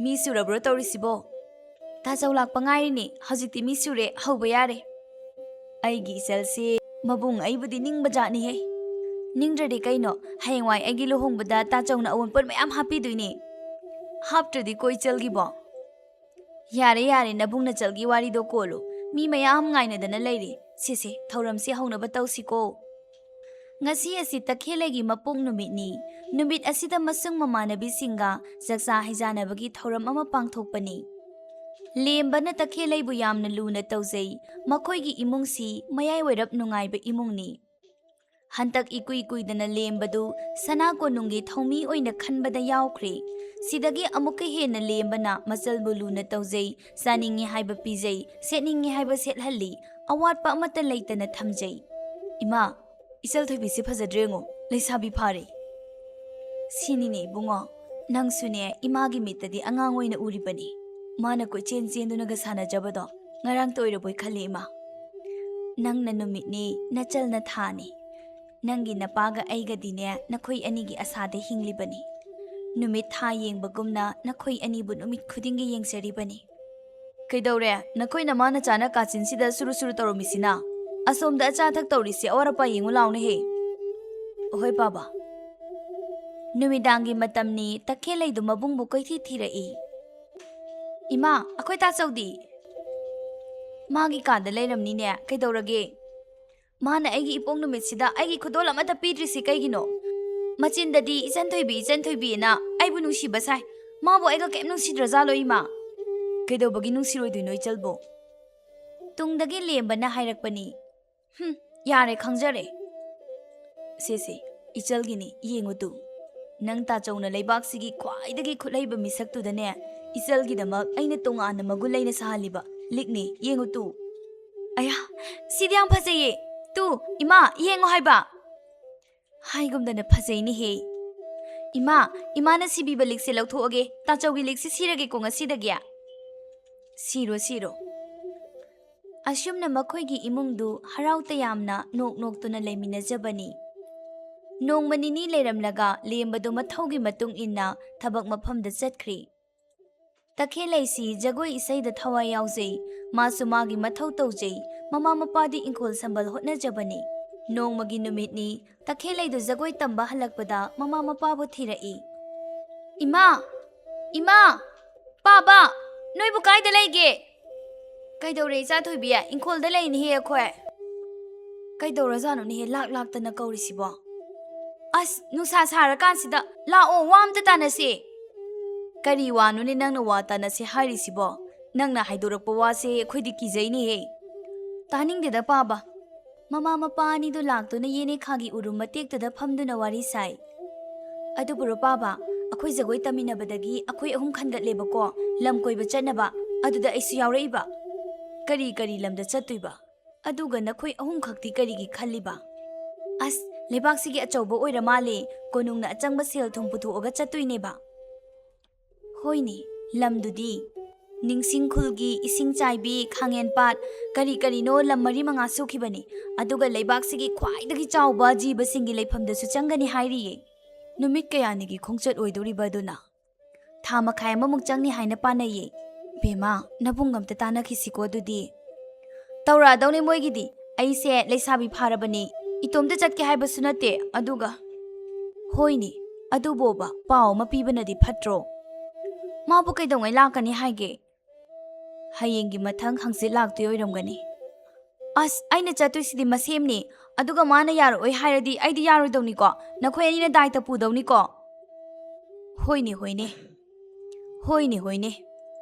"ꯃꯤ ꯁꯨꯔꯕ꯭ꯔꯣ ꯇꯧꯔꯤꯁꯤꯕꯣ?" "ꯇꯥꯆꯧ ꯂꯥꯛꯄ ꯉꯥꯏꯔꯤꯅꯦ, ꯍꯧꯖꯤꯛꯇꯤ ꯃꯤ ꯁꯨꯔꯦ, ꯍꯧꯕ ꯌꯥꯔꯦ꯫" ꯑꯩꯒꯤ ꯏꯆꯜꯁꯦ ꯃꯕꯨꯡ ꯑꯩꯕꯨꯗꯤ ꯅꯤꯡꯕ ꯖꯥꯠꯅꯤꯍꯦ꯫ ꯅꯤꯡꯗ꯭ꯔꯗꯤ ꯀꯩꯅꯣ, ꯍꯌꯦꯡꯋꯥꯏ ꯑꯩꯒꯤ ꯂꯨꯍꯣꯡꯕꯗ ꯇꯥꯆꯧꯅ ꯑꯑꯣꯟꯄꯣꯠ ꯃꯌꯥꯝ ꯍꯥꯞꯄꯤꯗꯣꯏꯅꯦ꯫ ꯍꯥꯞꯇ꯭ꯔꯗꯤ ꯀꯣ ꯏꯆꯜꯒꯤꯕꯣ? "ꯌꯥꯔꯦ, ꯌꯥꯔꯦ, ꯅꯕꯨꯡ ꯅꯆꯜꯒꯤ ꯋꯥꯔꯤꯗꯣ ꯀꯣꯜꯂꯨ꯫ ꯃꯤ ꯃꯌꯥꯝ ꯉꯥꯏꯅꯗꯅ ꯂꯩꯔꯤ꯫ ꯁꯦ, ꯁꯦ, ꯊꯧꯔꯝꯁꯤ ꯍꯧꯅꯕ ꯇꯧꯁꯤꯀꯣ꯫ ꯉꯁꯤ ꯑꯁꯤ ꯇꯈꯦꯜꯂꯩꯒꯤ ꯃꯄꯣꯛ ꯅꯨꯃꯤꯠꯅꯤ꯫ ꯅꯨꯃꯤꯠ ꯑꯁꯤꯗ ꯃꯁꯨꯡ ꯃꯃꯥꯟꯅꯕꯤꯁꯤꯡꯒ ꯆꯥꯛꯆꯥ ꯍꯩꯖꯥꯟꯅꯕꯒꯤ ꯊꯧꯔꯝ ꯑꯃ ꯄꯥꯡꯊꯣꯛꯄꯅꯤ꯫ ꯂꯦꯝꯕꯅ ꯇꯈꯦꯜꯂꯩꯕꯨ ꯌꯥꯝꯅ ꯂꯨꯅ ꯇꯧꯖꯩ꯫ ꯃꯈꯣꯏꯒꯤ ꯏꯃꯨꯡꯁꯤ ꯃꯌꯥꯏ ꯑꯣꯏꯔꯞ ꯅꯨꯡꯉꯥꯏꯕ ꯏꯃꯨꯡꯅꯤ꯫ ꯍꯟꯗꯛ ꯏꯀꯨꯏ ꯀꯨꯏꯗꯅ ꯂꯦꯝꯕꯗꯨ ꯁꯅꯥ ꯀꯣꯅꯨꯡꯒꯤ ꯊꯧꯃꯤ ꯑꯣꯏꯅ ꯈꯟꯕꯗ ꯌꯥꯎꯈ꯭ꯔꯦ꯫ ꯁꯤꯗꯒꯤ ꯑꯃꯨꯛꯀ ꯍꯦꯟꯅ ꯂꯦꯝꯕꯅ ꯃꯆꯜꯕꯨ ꯂꯨꯅ ꯇꯧꯖꯩ, ꯆꯥꯅꯤꯡꯉꯤ ꯍꯥꯏꯕ ꯄꯤꯖꯩ, ꯁꯦꯠꯅꯤꯡꯉꯤ ꯍꯥꯏꯕ ꯁꯦꯠꯍꯜꯂꯤ, ꯑꯋꯥꯠꯄ ꯑꯃꯠꯇ ꯂꯩꯇꯅ ꯊꯝꯖꯩ꯫ ꯏꯃꯥ, ꯏꯆꯜ ꯊꯣꯏꯕꯤꯁꯤ ꯐꯖꯗ꯭ꯔꯦ ꯌꯦꯡꯉꯣ, ꯂꯩꯁꯥꯕꯤ ꯐꯥꯔꯦ꯫" "ꯁꯤꯅꯤꯅꯦ ꯏꯕꯨꯡꯉꯣ, ꯅꯪꯁꯨꯅꯦ ꯏꯃꯥꯒꯤ ꯃꯤꯠꯇꯗꯤ ꯑꯉꯥꯡ ꯑꯣꯏꯅ ꯎꯔꯤꯕꯅꯤ꯫ ꯃꯥꯅ ꯀꯣꯏꯆꯦꯟ ꯆꯦꯟꯗꯨꯅꯒ ꯁꯥꯟꯅꯖꯕꯗꯣ ꯉꯔꯥꯡꯇ ꯑꯣꯏꯔꯕꯣꯏ ꯈꯜꯂꯤ ꯏꯃꯥ꯫ ꯅꯪꯅ ꯅꯨꯃꯤꯠꯅꯤ, ꯅꯆꯜꯅ ꯊꯥꯅꯤ꯫ ꯅꯪꯒꯤ ꯅꯄꯥꯒ ꯑꯩꯒꯗꯤꯅꯦ ꯅꯈꯣꯏ ꯑꯅꯤꯒꯤ ꯑꯁꯥꯗ ꯍꯤꯡꯂꯤꯕꯅꯤ꯫ ꯅꯨꯃꯤꯠ ꯊꯥ ꯌꯦꯡꯕꯒꯨꯝꯅ ꯅꯈꯣꯏ ꯑꯅꯤꯕꯨ ꯅꯨꯃꯤꯠ ꯈꯨꯗꯤꯡꯒꯤ ꯌꯦꯡꯖꯔꯤꯕꯅꯤ꯫" "ꯀꯩꯗꯧꯔꯦ? ꯅꯈꯣꯏ ꯅꯃꯥ ꯅꯆꯥꯅ ꯀꯥꯆꯤꯟꯁꯤꯗ ꯁꯨꯔꯨ ꯁꯨꯔꯨ ꯇꯧꯔꯝꯃꯤꯁꯤꯅ? ꯑꯁꯣꯝꯗ ꯑꯆꯥ ꯑꯊꯛ ꯇꯧꯔꯤꯁꯦ ꯑꯋꯥꯠ ꯑꯄꯥ ꯌꯦꯡꯉꯨ ꯂꯥꯎꯅꯦꯍꯦ꯫" "ꯍꯣꯏ ꯄꯥꯕ꯫" ꯅꯨꯃꯤꯗꯥꯡꯒꯤ ꯃꯇꯝꯅꯤ, ꯇꯈꯦꯜꯂꯩꯗꯨ ꯃꯕꯨꯡꯕꯨ ꯀꯣꯏꯊꯤ ꯊꯤꯔꯛꯏ꯫ "ꯏꯃꯥ, ꯑꯩꯈꯣꯏ ꯇꯥꯆꯧꯗꯤ?" "ꯃꯥꯒꯤ ꯀꯥꯗ ꯂꯩꯔꯝꯅꯤꯅꯦ, ꯀꯩꯗꯧꯔꯒꯦ?" "ꯃꯥꯅ ꯑꯩꯒꯤ ꯏꯄꯣꯛ ꯅꯨꯃꯤꯠꯁꯤꯗ ꯑꯩꯒꯤ ꯈꯨꯗꯣꯜ ꯑꯃꯠꯇ ꯄꯤꯗ꯭ꯔꯤꯁꯤ ꯀꯩꯒꯤꯅꯣ? ꯃꯆꯤꯟꯗꯗꯤ ꯏꯆꯟ ꯊꯣꯏꯕꯤ, ꯏꯆꯟ ꯊꯣꯏꯕꯤꯅ ꯑꯩꯕꯨ ꯅꯨꯡꯁꯤꯕ ꯁꯥꯏ꯫ ꯃꯥꯕꯨ ꯑꯩꯒ ꯀꯩꯝ ꯅꯨꯡꯁꯤꯗ꯭ꯔꯖꯥꯠꯂꯣ ꯏꯃꯥ?" "ꯀꯩꯗꯧꯕꯒꯤ ꯅꯨꯡꯁꯤꯔꯣꯏꯗꯣꯏꯅꯣ ꯏꯆꯜꯕꯨ?" ꯇꯨꯡꯗꯒꯤ ꯂꯦꯝꯕꯅ ꯍꯥꯏꯔꯛꯄꯅꯤ꯫ "ꯍꯨꯝ, ꯌꯥꯔꯦ, ꯈꯪꯖꯔꯦ꯫ ꯁꯦ, ꯁꯦ, ꯏꯆꯜꯒꯤꯅꯤ, ꯌꯦꯡꯉꯨ ꯇꯨ꯫ ꯅꯪ ꯇꯥꯆꯧꯅ ꯂꯩꯕꯥꯛꯁꯤꯒꯤ ꯈ꯭ꯋꯥꯏꯗꯒꯤ ꯈꯨꯠꯍꯩꯕ ꯃꯤꯁꯛꯇꯨꯗꯅꯦ, ꯏꯆꯜꯒꯤꯗꯃꯛ ꯑꯩꯅ ꯇꯣꯉꯥꯟꯅ ꯃꯒꯨꯟ ꯂꯩꯅ ꯁꯥꯍꯜꯂꯤꯕ ꯂꯤꯛꯅꯤ, ꯌꯦꯡꯉꯨ ꯇꯨ꯫" "ꯑꯌꯥ, ꯁꯤꯗꯤ ꯌꯥꯝ ꯐꯖꯩꯌꯦ꯫ ꯇꯨ, ꯏꯃꯥ, ꯌꯦꯡꯉꯣ ꯍꯥꯏꯕ꯫" "ꯍꯥꯏꯒꯨꯝꯗꯅ ꯐꯖꯩꯅꯦꯍꯦ꯫ ꯏꯃꯥ, ꯏꯃꯥꯅ ꯁꯤꯕꯤꯕ ꯂꯤꯛꯁꯦ ꯂꯧꯊꯣꯛꯑꯒꯦ꯫ ꯇꯥꯆꯧꯒꯤ ꯂꯤꯛꯁꯦ ꯁꯤꯔꯒꯦꯀꯣ ꯉꯁꯤꯗꯒꯤ꯫" "ꯁꯤꯔꯣ, ꯁꯤꯔꯣ꯫" ꯑꯁꯨꯝꯅ ꯃꯈꯣꯏꯒꯤ ꯏꯃꯨꯡꯗꯨ ꯍꯔꯥꯎ ꯇꯌꯥꯝꯅ ꯅꯣꯛ ꯅꯣꯛꯇꯨꯅ ꯂꯩꯃꯤꯟꯅꯖꯕꯅꯤ꯫ ꯅꯣꯡꯃ ꯅꯤꯅꯤ ꯂꯩꯔꯝꯂꯒ ꯂꯦꯝꯕꯗꯨ ꯃꯊꯧꯒꯤ ꯃꯇꯨꯡ ꯏꯟꯅ ꯊꯕꯛ ꯃꯐꯝꯗ ꯆꯠꯈ꯭ꯔꯤ꯫ ꯇꯈꯦꯜꯂꯩꯁꯤ ꯖꯒꯣꯏ ꯏꯁꯩꯗ ꯊꯋꯥꯏ ꯌꯥꯎꯖꯩ꯫ ꯃꯥꯁꯨ ꯃꯥꯒꯤ ꯃꯊꯧ ꯇꯧꯖꯩ꯫ ꯃꯃꯥ ꯃꯄꯥꯗꯤ ꯏꯪꯈꯣꯜ ꯁꯝꯕꯜ ꯍꯣꯠꯅꯖꯕꯅꯤ꯫ ꯅꯣꯡꯃꯒꯤ ꯅꯨꯃꯤꯠꯅꯤ꯫ ꯇꯈꯦꯜꯂꯩꯗꯨ ꯖꯒꯣꯏ ꯇꯝꯕ ꯍꯜꯂꯛꯄꯗ ꯃꯃꯥ ꯃꯄꯥꯕꯨ ꯊꯤꯔꯛꯏ꯫ "ꯏꯃꯥ! ꯏꯃꯥ! ꯄꯥꯕ! ꯅꯣꯏꯕꯨ ꯀꯥꯏꯗ ꯂꯩꯒꯦ?" "ꯀꯩꯗꯧꯔꯦ ꯏꯆꯥ ꯊꯣꯏꯕꯤ? ꯏꯪꯈꯣꯜꯗ ꯂꯩꯅꯤꯍꯦ ꯑꯩꯈꯣꯏ꯫" "ꯀꯩꯗꯧꯔꯖꯥꯠꯅꯣꯅꯦꯍꯦ ꯂꯥꯛ ꯂꯥꯛꯇꯅ ꯀꯧꯔꯤꯁꯤꯕꯣ? ꯑꯁ, ꯅꯨꯡꯁꯥ ꯁꯥꯔꯀꯥꯟꯁꯤꯗ ꯂꯥꯛꯑꯣ, ꯋꯥ ꯑꯝꯇ ꯇꯥꯟꯅꯁꯦ꯫" "ꯀꯔꯤ ꯋꯥꯅꯣꯅꯦ ꯅꯪꯅ ꯋꯥ ꯇꯥꯟꯅꯁꯦ ꯍꯥꯏꯔꯤꯁꯤꯕꯣ? ꯅꯪꯅ ꯍꯥꯏꯗꯣꯔꯛꯄ ꯋꯥꯁꯦ ꯑꯩꯈꯣꯏꯗꯤ ꯀꯤꯖꯩꯅꯦꯍꯦ꯫" "ꯇꯥꯅꯤꯡꯗꯦꯗ ꯄꯥꯕ꯫" ꯃꯃꯥ ꯃꯄꯥ ꯑꯅꯤꯗꯨ ꯂꯥꯛꯇꯨꯅ ꯌꯦꯅꯦꯈꯥꯒꯤ ꯎꯔꯨꯝ ꯃꯇꯦꯛꯇꯨꯗ ꯐꯝꯗꯨꯅ ꯋꯥꯔꯤ ꯁꯥꯏ꯫ "ꯑꯗꯨꯕꯨꯔꯣ ꯄꯥꯕ, ꯑꯩꯈꯣꯏ ꯖꯒꯣꯏ ꯇꯝꯃꯤꯟꯅꯕꯗꯒꯤ ꯑꯩꯈꯣꯏ ꯑꯍꯨꯝ ꯈꯟꯒꯠꯂꯦꯕꯀꯣ, ꯂꯝ ꯀꯣꯏꯕ ꯆꯠꯅꯕ꯫ ꯑꯗꯨꯗ ꯑꯩꯁꯨ ꯌꯥꯎꯔꯛꯏꯕ꯫" "ꯀꯔꯤ ꯀꯔꯤ ꯂꯝꯗ ꯆꯠꯇꯣꯏꯕ? ꯑꯗꯨꯒ ꯅꯈꯣꯏ ꯑꯍꯨꯝꯈꯛꯇꯤ ꯀꯔꯤꯒꯤ ꯈꯜꯂꯤꯕ?" "ꯑꯁ, ꯂꯩꯕꯥꯛꯁꯤꯒꯤ ꯑꯆꯧꯕ ꯑꯣꯏꯔ ꯃꯥꯜꯂꯦ, ꯀꯣꯅꯨꯡꯅ ꯑꯆꯪꯕ ꯁꯦꯜ ꯊꯨꯝ ꯄꯨꯊꯣꯛꯑꯒ ꯆꯠꯇꯣꯏꯅꯦꯕ꯫" "ꯍꯣꯏꯅꯦ, ꯂꯝꯗꯨꯗꯤ ꯅꯤꯡꯁꯤꯡ ꯈꯨꯜꯒꯤ, ꯏꯁꯤꯡ ꯆꯥꯏꯕꯤ, ꯈꯥꯡꯉꯦꯟꯄꯥꯠ, ꯀꯔꯤ ꯀꯔꯤꯅꯣ ꯂꯝ ꯃꯔꯤ ꯃꯉꯥ ꯁꯨꯈꯤꯕꯅꯤ꯫ ꯑꯗꯨꯒ ꯂꯩꯕꯥꯛꯁꯤꯒꯤ ꯈ꯭ꯋꯥꯏꯗꯒꯤ ꯆꯥꯎꯕ ꯖꯤꯕꯁꯤꯡꯒꯤ ꯂꯩꯐꯝꯗꯁꯨ ꯆꯪꯒꯅꯤ ꯍꯥꯏꯔꯤꯌꯦ꯫" "ꯅꯨꯃꯤꯠ ꯀꯌꯥꯅꯤꯒꯤ ꯈꯣꯡꯆꯠ ꯑꯣꯏꯗꯣꯔꯤꯕ ꯑꯗꯨꯅ?" "ꯊꯥ ꯃꯈꯥꯏ ꯑꯃꯃꯨꯛ ꯆꯪꯅꯤ ꯍꯥꯏꯅ ꯄꯥꯅꯩꯌꯦ꯫" "ꯕꯦꯝꯃ, ꯅꯕꯨꯡ ꯑꯝꯇ ꯇꯥꯟꯅꯈꯤꯁꯤꯀꯣ ꯑꯗꯨꯗꯤ꯫" "ꯇꯧꯔꯛꯑꯗꯧꯅꯦ ꯃꯣꯏꯒꯤꯗꯤ꯫ ꯑꯩꯁꯦ ꯂꯩꯁꯥꯕꯤ ꯐꯥꯔꯕꯅꯤ, ꯏꯇꯣꯝꯇ ꯆꯠꯀꯦ ꯍꯥꯏꯕꯁꯨ ꯅꯠꯇꯦ꯫ ꯑꯗꯨꯒ..." "ꯍꯣꯏꯅꯦ, ꯑꯗꯨꯕꯣꯕ ꯄꯥꯎ ꯑꯃ ꯄꯤꯕꯅꯗꯤ ꯐꯠꯇ꯭ꯔꯣ?" "ꯃꯥꯕꯨ ꯀꯩꯗꯧꯉꯩ ꯂꯥꯛꯀꯅꯤ ꯍꯥꯏꯒꯦ?" "ꯍꯌꯦꯡꯒꯤ ꯃꯊꯪ ꯍꯪꯆꯤꯠ ꯂꯥꯛꯇꯣꯏ ꯑꯣꯏꯔꯝꯒꯅꯤ꯫" "ꯑꯁ, ꯑꯩꯅ ꯆꯠꯇꯣꯏꯁꯤꯗꯤ ꯃꯁꯦꯝꯅꯤ꯫ ꯑꯗꯨꯒ ꯃꯥꯅ ꯌꯥꯔꯛꯑꯣꯏ ꯍꯥꯏꯔꯗꯤ ꯑꯩꯗꯤ ꯌꯥꯔꯣꯏꯗꯧꯅꯤꯀꯣ꯫ ꯅꯈꯣꯏ ꯑꯅꯤꯅ ꯗꯥꯏꯇ ꯄꯨꯗꯧꯅꯤꯀꯣ꯫" "ꯍꯣꯏꯅꯦ, ꯍꯣꯏꯅꯦ꯫ ꯍꯣꯏꯅꯦ, ꯍꯣꯏꯅꯦ꯫"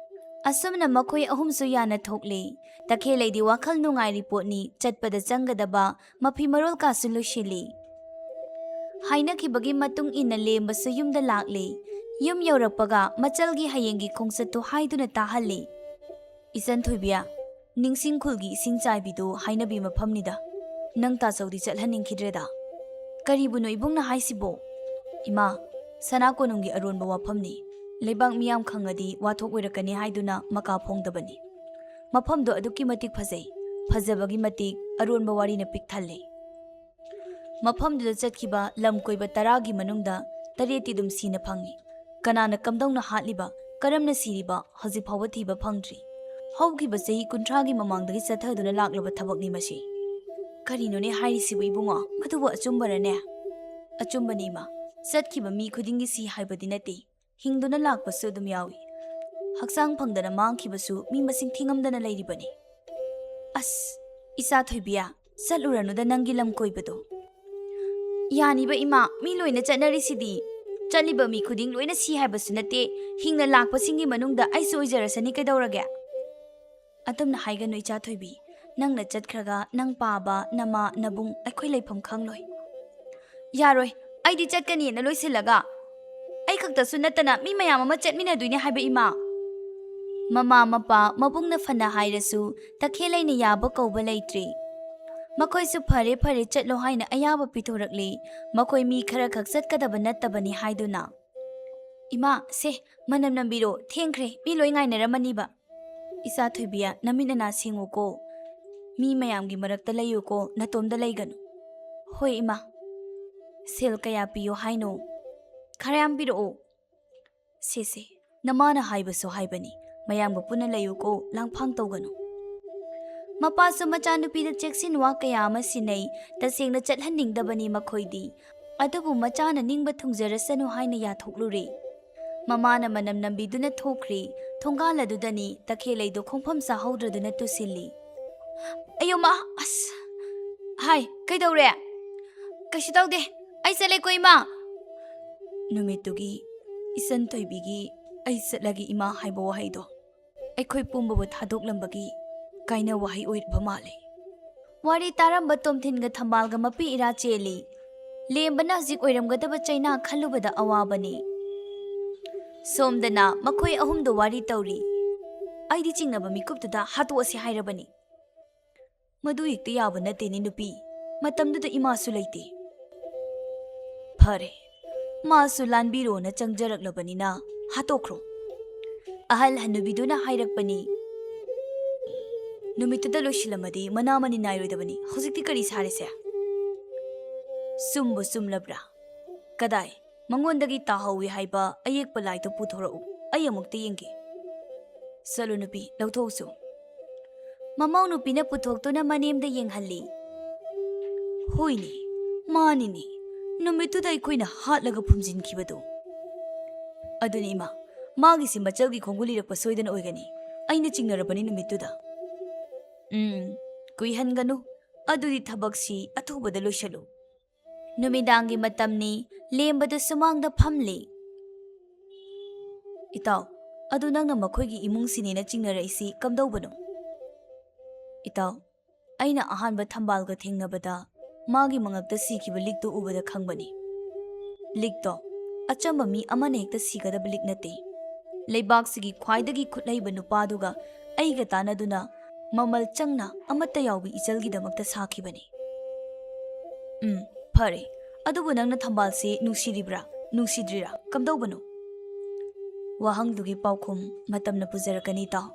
ꯑꯁꯨꯝꯅ ꯃꯈꯣꯏ ꯑꯍꯨꯝꯁꯨ ꯌꯥꯅ ꯊꯣꯛꯂꯦ꯫ ꯇꯈꯦꯜꯂꯩꯗꯤ ꯋꯥꯈꯜ ꯅꯨꯡꯉꯥꯏꯔꯤ ꯄꯣꯠꯅꯤ꯫ ꯆꯠꯄꯗ ꯆꯪꯒꯗꯕ ꯃꯐꯤ ꯃꯔꯣꯜ ꯀꯥꯁꯨ ꯂꯣꯏꯁꯤꯜꯂꯤ꯫ ꯍꯥꯏꯅꯈꯤꯕꯒꯤ ꯃꯇꯨꯡ ꯏꯟꯅ ꯂꯦꯝꯕꯁꯨ ꯌꯨꯝꯗ ꯂꯥꯛꯂꯦ꯫ ꯌꯨꯝ ꯌꯧꯔꯛꯄꯒ ꯃꯆꯜꯒꯤ ꯍꯌꯦꯡꯒꯤ ꯈꯣꯡꯆꯠꯇꯨ ꯍꯥꯏꯗꯨꯅ ꯇꯥꯍꯜꯂꯤ꯫ "ꯏꯆꯟ ꯊꯣꯏꯕꯤ, ꯅꯤꯡꯁꯤꯡ ꯈꯨꯜꯒꯤ ꯏꯁꯤꯡ ꯆꯥꯏꯕꯤꯗꯨ ꯍꯥꯏꯅꯕꯤ ꯃꯐꯝꯅꯤꯗ꯫ ꯅꯪ ꯇꯥꯆꯧꯗꯤ ꯆꯠꯍꯟꯅꯤꯡꯈꯤꯗ꯭ꯔꯦꯗ꯫" "ꯀꯔꯤꯕꯨꯅꯣ ꯏꯕꯨꯡꯅ ꯍꯥꯏꯁꯤꯕꯣ?" "ꯏꯃꯥ, ꯁꯅꯥ ꯀꯣꯅꯨꯡꯒꯤ ꯑꯔꯣꯟꯕ ꯋꯥꯐꯝꯅꯤ꯫ ꯂꯩꯕꯥꯛ ꯃꯤꯌꯥꯝ ꯈꯪꯉꯗꯤ ꯋꯥꯊꯣꯛ ꯑꯣꯏꯔꯛꯀꯅꯤ ꯍꯥꯏꯗꯨꯅ ꯃꯀꯥ ꯐꯣꯡꯗꯕꯅꯤ꯫ ꯃꯐꯝꯗꯣ ꯑꯗꯨꯛꯀꯤ ꯃꯇꯤꯛ ꯐꯖꯩ꯫ ꯐꯖꯕꯒꯤ ꯃꯇꯤꯛ ꯑꯔꯣꯟꯕ ꯋꯥꯔꯤꯅ ꯄꯤꯛ ꯊꯜꯂꯦ꯫" ꯃꯐꯝꯗꯨꯗ ꯆꯠꯈꯤꯕ ꯂꯝ ꯀꯣꯏꯕ ꯇꯔꯥꯒꯤ ꯃꯅꯨꯡꯗ ꯇꯔꯦꯠꯇꯤ ꯑꯗꯨꯝ ꯁꯤꯅ ꯐꯪꯉꯤ꯫ ꯀꯅꯥꯅ ꯀꯝꯗꯧꯅ ꯍꯥꯠꯂꯤꯕ, ꯀꯔꯝꯅ ꯁꯤꯔꯤꯕ, ꯍꯧꯖꯤꯛ ꯐꯥꯎꯕ ꯊꯤꯕ ꯐꯪꯗ꯭ꯔꯤ꯫ ꯍꯧꯈꯤꯕ ꯆꯍꯤ ꯀꯨꯟꯊ꯭ꯔꯥꯒꯤ ꯃꯃꯥꯡꯗꯒꯤ ꯆꯠꯊꯗꯨꯅ ꯂꯥꯛꯂꯕ ꯊꯕꯛꯅꯤ ꯃꯁꯤ꯫ ꯀꯔꯤꯅꯣꯅꯦ ꯍꯥꯏꯔꯤꯁꯤꯕꯨ ꯏꯕꯨꯡꯉꯣ? ꯃꯗꯨꯕꯨ ꯑꯆꯨꯝꯕꯔꯅꯦ? ꯑꯆꯨꯝꯕꯅꯤ ꯏꯃꯥ꯫ ꯆꯠꯈꯤꯕ ꯃꯤ ꯈꯨꯗꯤꯡꯒꯤ ꯁꯤ ꯍꯥꯏꯕꯗꯤ ꯅꯠꯇꯦ꯫ ꯍꯤꯡꯗꯨꯅ ꯂꯥꯛꯄꯁꯨ ꯑꯗꯨꯝ ꯌꯥꯎꯏ꯫ ꯍꯛꯆꯥꯡ ꯐꯪꯗꯅ ꯃꯥꯡꯈꯤꯕꯁꯨ ꯃꯤ ꯃꯁꯤꯡ ꯊꯤꯉꯝꯗꯅ ꯂꯩꯔꯤꯕꯅꯤ꯫ ꯑꯁ, ꯏꯆꯥ ꯊꯣꯏꯕꯤꯌꯥ, ꯆꯠꯂꯨꯔꯅꯨꯗ ꯅꯪꯒꯤ ꯂꯝ ꯀꯣꯏꯕꯗꯣ꯫ ꯌꯥꯅꯤꯕ ꯏꯃꯥ, ꯃꯤ ꯂꯣꯏꯅ ꯆꯠꯅꯔꯤꯁꯤꯗꯤ꯫ ꯆꯠꯂꯤꯕ ꯃꯤ ꯈꯨꯗꯤꯡ ꯂꯣꯏꯅ ꯁꯤ ꯍꯥꯏꯕꯁꯨ ꯅꯠꯇꯦ, ꯍꯤꯡꯅ ꯂꯥꯛꯄꯁꯤꯡꯒꯤ ꯃꯅꯨꯡꯗ ꯑꯩꯁꯨ ꯑꯣꯏꯖꯔꯁꯅꯤ ꯀꯩꯗꯧꯔꯒꯦ? ꯑꯗꯨꯝꯅ ꯍꯥꯏꯒꯅꯨ ꯏꯆꯥ ꯊꯣꯏꯕꯤ, ꯅꯪꯅ ꯆꯠꯈ꯭ꯔꯒ ꯅꯪ ꯄꯥꯕ, ꯅꯃꯥ, ꯅꯕꯨꯡ ꯑꯩꯈꯣꯏ ꯂꯩꯐꯝ ꯈꯪꯂꯣꯏ꯫ ꯌꯥꯔꯣꯏ, ꯑꯩꯗꯤ ꯆꯠꯀꯅꯤꯅ ꯂꯣꯏꯁꯤꯜꯂꯒ꯫ ꯑꯩ ꯈꯛꯇꯁꯨ ꯅꯠꯇꯅ ꯃꯤ ꯃꯌꯥꯝ ꯑꯃ ꯆꯠꯃꯤꯟꯅꯗꯣꯏꯅꯦ ꯍꯥꯏꯕ ꯏꯃꯥ꯫ ꯃꯃꯥ ꯃꯄꯥ ꯃꯕꯨꯡꯅ ꯐꯅ ꯍꯥꯏꯔꯁꯨ ꯇꯈꯦꯜ ꯑꯩꯅ ꯌꯥꯕ ꯀꯧꯕ ꯂꯩꯇ꯭ꯔꯤ꯫ ꯃꯈꯣꯏꯁꯨ ꯐꯔꯦ ꯐꯔꯦ ꯆꯠꯂꯣ ꯍꯥꯏꯅ ꯑꯌꯥꯕ ꯄꯤꯊꯣꯔꯛꯂꯤ꯫ ꯃꯈꯣꯏ ꯃꯤ ꯈꯔꯈꯛ ꯆꯠꯀꯗꯕ ꯅꯠꯇꯕꯅꯤ ꯍꯥꯏꯗꯨꯅ꯫ ꯏꯃꯥ, ꯁꯦ, ꯃꯅꯝ ꯅꯝꯕꯤꯔꯣ, ꯊꯦꯡꯈ꯭ꯔꯦ, ꯃꯤ ꯂꯣꯏ ꯉꯥꯏꯅꯔꯝꯃꯅꯤꯕ꯫ ꯏꯆꯥ ꯊꯣꯏꯕꯤꯌꯥ, ꯅꯃꯤꯠ ꯅꯅꯥ ꯁꯦꯡꯉꯨꯀꯣ꯫ ꯃꯤ ꯃꯌꯥꯝꯒꯤ ꯃꯔꯛꯇ ꯂꯩꯌꯨꯀꯣ, ꯅꯇꯣꯝꯗ ꯂꯩꯒꯅꯨ꯫ ꯍꯣꯏ ꯏꯃꯥ꯫ ꯁꯦꯜ ꯀꯌꯥ ꯄꯤꯌꯣ ꯍꯥꯏꯅꯣ? ꯈꯔ ꯌꯥꯝ ꯄꯤꯔꯛꯑꯣ꯫ ꯁꯦ ꯁꯦ, ꯅꯃꯥꯅ ꯍꯥꯏꯕꯁꯨ ꯍꯥꯏꯕꯅꯤ, ꯃꯌꯥꯝꯒ ꯄꯨꯟꯅ ꯂꯩꯌꯨꯀꯣ, ꯂꯥꯡꯐꯥꯡ ꯇꯧꯒꯅꯨ꯫ ꯃꯄꯥꯁꯨ ꯃꯆꯥꯅꯨꯄꯤꯗ ꯆꯦꯛꯁꯤꯟ ꯋꯥ ꯀꯌꯥ ꯑꯃ ꯁꯤꯟꯅꯩ, ꯇꯁꯦꯡꯅ ꯆꯠꯍꯟꯅꯤꯡꯗꯕꯅꯤ ꯃꯈꯣꯏꯗꯤ꯫ ꯑꯗꯨꯕꯨ ꯃꯆꯥꯅ ꯅꯤꯡꯕ ꯊꯨꯡꯖꯔꯁꯅꯨ ꯍꯥꯏꯅ ꯌꯥꯊꯣꯛꯂꯨꯔꯦ꯫ ꯃꯃꯥꯅ ꯃꯅꯝ ꯅꯝꯕꯤꯗꯨꯅ ꯊꯣꯛꯈ꯭ꯔꯦ꯫ ꯊꯣꯡꯒꯥꯜ ꯑꯗꯨꯗꯅꯤ ꯇꯈꯦꯜꯂꯩꯗꯣ ꯈꯣꯡꯐꯝ ꯆꯥꯍꯧꯗ꯭ꯔꯗꯨꯅ ꯇꯨꯁꯤꯜꯂꯤ꯫ "ꯑꯌꯣ ꯃꯥ, ꯑꯁ!" "ꯍꯥꯏ, ꯀꯩꯗꯧꯔꯦ?" "ꯀꯩꯁꯨ ꯇꯧꯗꯦ, ꯑꯩ ꯆꯠꯂꯦꯀꯣ ꯏꯃꯥ!" ꯅꯨꯃꯤꯠꯇꯨꯒꯤ ꯏꯆꯟ ꯊꯣꯏꯕꯤꯒꯤ "ꯑꯩ ꯆꯠꯂꯒꯦ ꯏꯃꯥ" ꯍꯥꯏꯕ ꯋꯥꯍꯩꯗꯣ ꯑꯩꯈꯣꯏ ꯄꯨꯝꯕꯕꯨ ꯊꯥꯗꯣꯛꯂꯝꯕꯒꯤ ꯀꯥꯏꯅ ꯋꯥꯍꯩ ꯑꯣꯏꯔꯕ ꯃꯥꯜꯂꯤ꯫ ꯋꯥꯔꯤ ꯇꯥꯔꯝꯕ ꯇꯣꯝꯊꯤꯟꯒ ꯊꯝꯕꯥꯜꯒ ꯃꯄꯤ ꯏꯔꯥ ꯆꯦꯜꯂꯤ꯫ ꯂꯦꯝꯕꯅ ꯍꯧꯖꯤꯛ ꯑꯣꯏꯔꯝꯒꯗꯕ ꯆꯩꯅꯥ ꯈꯜꯂꯨꯕꯗ ꯑꯋꯥꯕꯅꯤ꯫ ꯁꯣꯝꯗꯅ ꯃꯈꯣꯏ ꯑꯍꯨꯝꯗꯣ ꯋꯥꯔꯤ ꯇꯧꯔꯤ꯫ "ꯑꯩꯗꯤ ꯆꯤꯡꯅꯕ ꯃꯤꯀꯨꯞꯇꯨꯗ ꯍꯥꯠꯇꯣꯛꯑꯁꯤ ꯍꯥꯏꯔꯕꯅꯤ꯫ ꯃꯗꯨ ꯍꯦꯛꯇ ꯌꯥꯕ ꯅꯠꯇꯦꯅꯦ ꯅꯨꯄꯤ, ꯃꯇꯝꯗꯨꯗ ꯏꯃꯥꯁꯨ ꯂꯩꯇꯦ"꯫ "ꯐꯔꯦ, ꯃꯥꯁꯨ ꯂꯥꯟꯕꯤꯔꯣꯅ ꯆꯪꯖꯔꯛꯂꯕꯅꯤꯅ ꯍꯥꯠꯇꯣꯛꯈ꯭ꯔꯣ"꯫ ꯑꯍꯜ ꯍꯅꯨꯕꯤꯗꯨꯅ ꯍꯥꯏꯔꯛꯄꯅꯤ꯫ "ꯅꯨꯃꯤꯠꯇꯨꯗ ꯂꯣꯏꯁꯤꯜꯂꯝꯃꯗꯤ ꯃꯅꯥ ꯃꯅꯤ ꯅꯥꯏꯔꯣꯏꯗꯕꯅꯤ꯫ ꯍꯧꯖꯤꯛꯇꯤ ꯀꯔꯤ ꯁꯥꯔꯤꯁꯦ?" ꯆꯨꯝꯕꯨ ꯆꯨꯝꯂꯕ꯭ꯔꯥ? ꯀꯗꯥꯏ? ꯃꯉꯣꯟꯗꯒꯤ ꯇꯥꯍꯧꯏ ꯍꯥꯏꯕ ꯑꯌꯦꯛꯄ ꯂꯥꯏꯗꯨ ꯄꯨꯊꯣꯔꯛꯎ, ꯑꯩ ꯑꯃꯨꯛꯇ ꯌꯦꯡꯒꯦ꯫ ꯆꯠꯂꯨ ꯅꯨꯄꯤ, ꯂꯧꯊꯣꯛꯎꯆꯣ꯫ ꯃꯃꯧ ꯅꯨꯄꯤꯅ ꯄꯨꯊꯣꯛꯇꯨꯅ ꯃꯅꯦꯝꯗ ꯌꯦꯡꯍꯜꯂꯤ꯫ ꯍꯣꯏꯅꯦ, ꯃꯥꯅꯤꯅꯦ, ꯅꯨꯃꯤꯠꯇꯨꯗ ꯑꯩꯈꯣꯏꯅ ꯍꯥꯠꯂꯒ ꯐꯨꯝꯖꯤꯟꯈꯤꯕꯗꯣ꯫ ꯑꯗꯨꯅꯤ ꯏꯃꯥ, ꯃꯥꯒꯤꯁꯤ ꯃꯆꯜꯒꯤ ꯈꯣꯡꯒꯨꯜ ꯏꯔꯛꯄ ꯁꯣꯏꯗꯅ ꯑꯣꯏꯒꯅꯤ꯫ ꯑꯩꯅ ꯆꯤꯡꯅꯔꯕꯅꯤ ꯅꯨꯃꯤꯠꯇꯨꯗ꯫ ꯎꯝ, ꯀꯨꯏꯍꯟꯒꯅꯨ꯫ ꯑꯗꯨꯗꯤ ꯊꯕꯛꯁꯤ ꯑꯊꯨꯕꯗ ꯂꯣꯏꯁꯜꯂꯨ꯫ ꯅꯨꯃꯤꯗꯥꯡꯒꯤ ꯃꯇꯝꯅꯤ, ꯂꯦꯝꯕꯗꯨ ꯁꯨꯃꯥꯡꯗ ꯐꯝꯂꯤ꯫ ꯏꯇꯥꯎ, ꯑꯗꯨ ꯅꯪꯅ ꯃꯈꯣꯏꯒꯤ ꯏꯃꯨꯡꯁꯤꯅꯦꯅ ꯆꯤꯡꯅꯔꯛꯏꯁꯤ ꯀꯝꯗꯧꯕꯅꯣ? ꯏꯇꯥꯎ, ꯑꯩꯅ ꯑꯍꯥꯟꯕ ꯊꯝꯕꯥꯜꯒ ꯊꯦꯡꯅꯕꯗ ꯃꯥꯒꯤ ꯃꯉꯛꯇ ꯁꯤꯈꯤꯕ ꯂꯤꯛꯇꯨ ꯎꯕꯗ ꯈꯪꯕꯅꯤ꯫ ꯂꯤꯛꯇꯣ ꯑꯆꯝꯕ ꯃꯤ ꯑꯃꯅ ꯍꯦꯛꯇ ꯁꯤꯒꯗꯕ ꯂꯤꯛ ꯅꯠꯇꯦ꯫ ꯂꯩꯕꯥꯛꯁꯤꯒꯤ ꯈ꯭ꯋꯥꯏꯗꯒꯤ ꯈꯨꯠꯍꯩꯕ ꯅꯨꯄꯥꯗꯨꯒ ꯑꯩꯒ ꯇꯥꯟꯅꯗꯨꯅ ꯃꯃꯜ ꯆꯪꯅ ꯑꯃꯠꯇ ꯌꯥꯎꯕꯤ ꯏꯆꯜꯒꯤꯗꯃꯛꯇ ꯁꯥꯈꯤꯕꯅꯤ꯫ ꯎꯝ, ꯐꯔꯦ꯫ ꯑꯗꯨꯕꯨ ꯅꯪꯅ ꯊꯝꯕꯥꯜꯁꯤ ꯅꯨꯡꯁꯤꯔꯤꯕ꯭ꯔꯥ, ꯅꯨꯡꯁꯤꯗ꯭ꯔꯤꯔꯥ? ꯀꯝꯗꯧꯕꯅꯣ? ꯋꯥꯍꯪꯗꯨꯒꯤ ꯄꯥꯎꯈꯨꯝ ꯃꯇꯝꯅ ꯄꯨꯖꯔꯛꯀꯅꯤ, ꯏꯇꯥꯎ꯫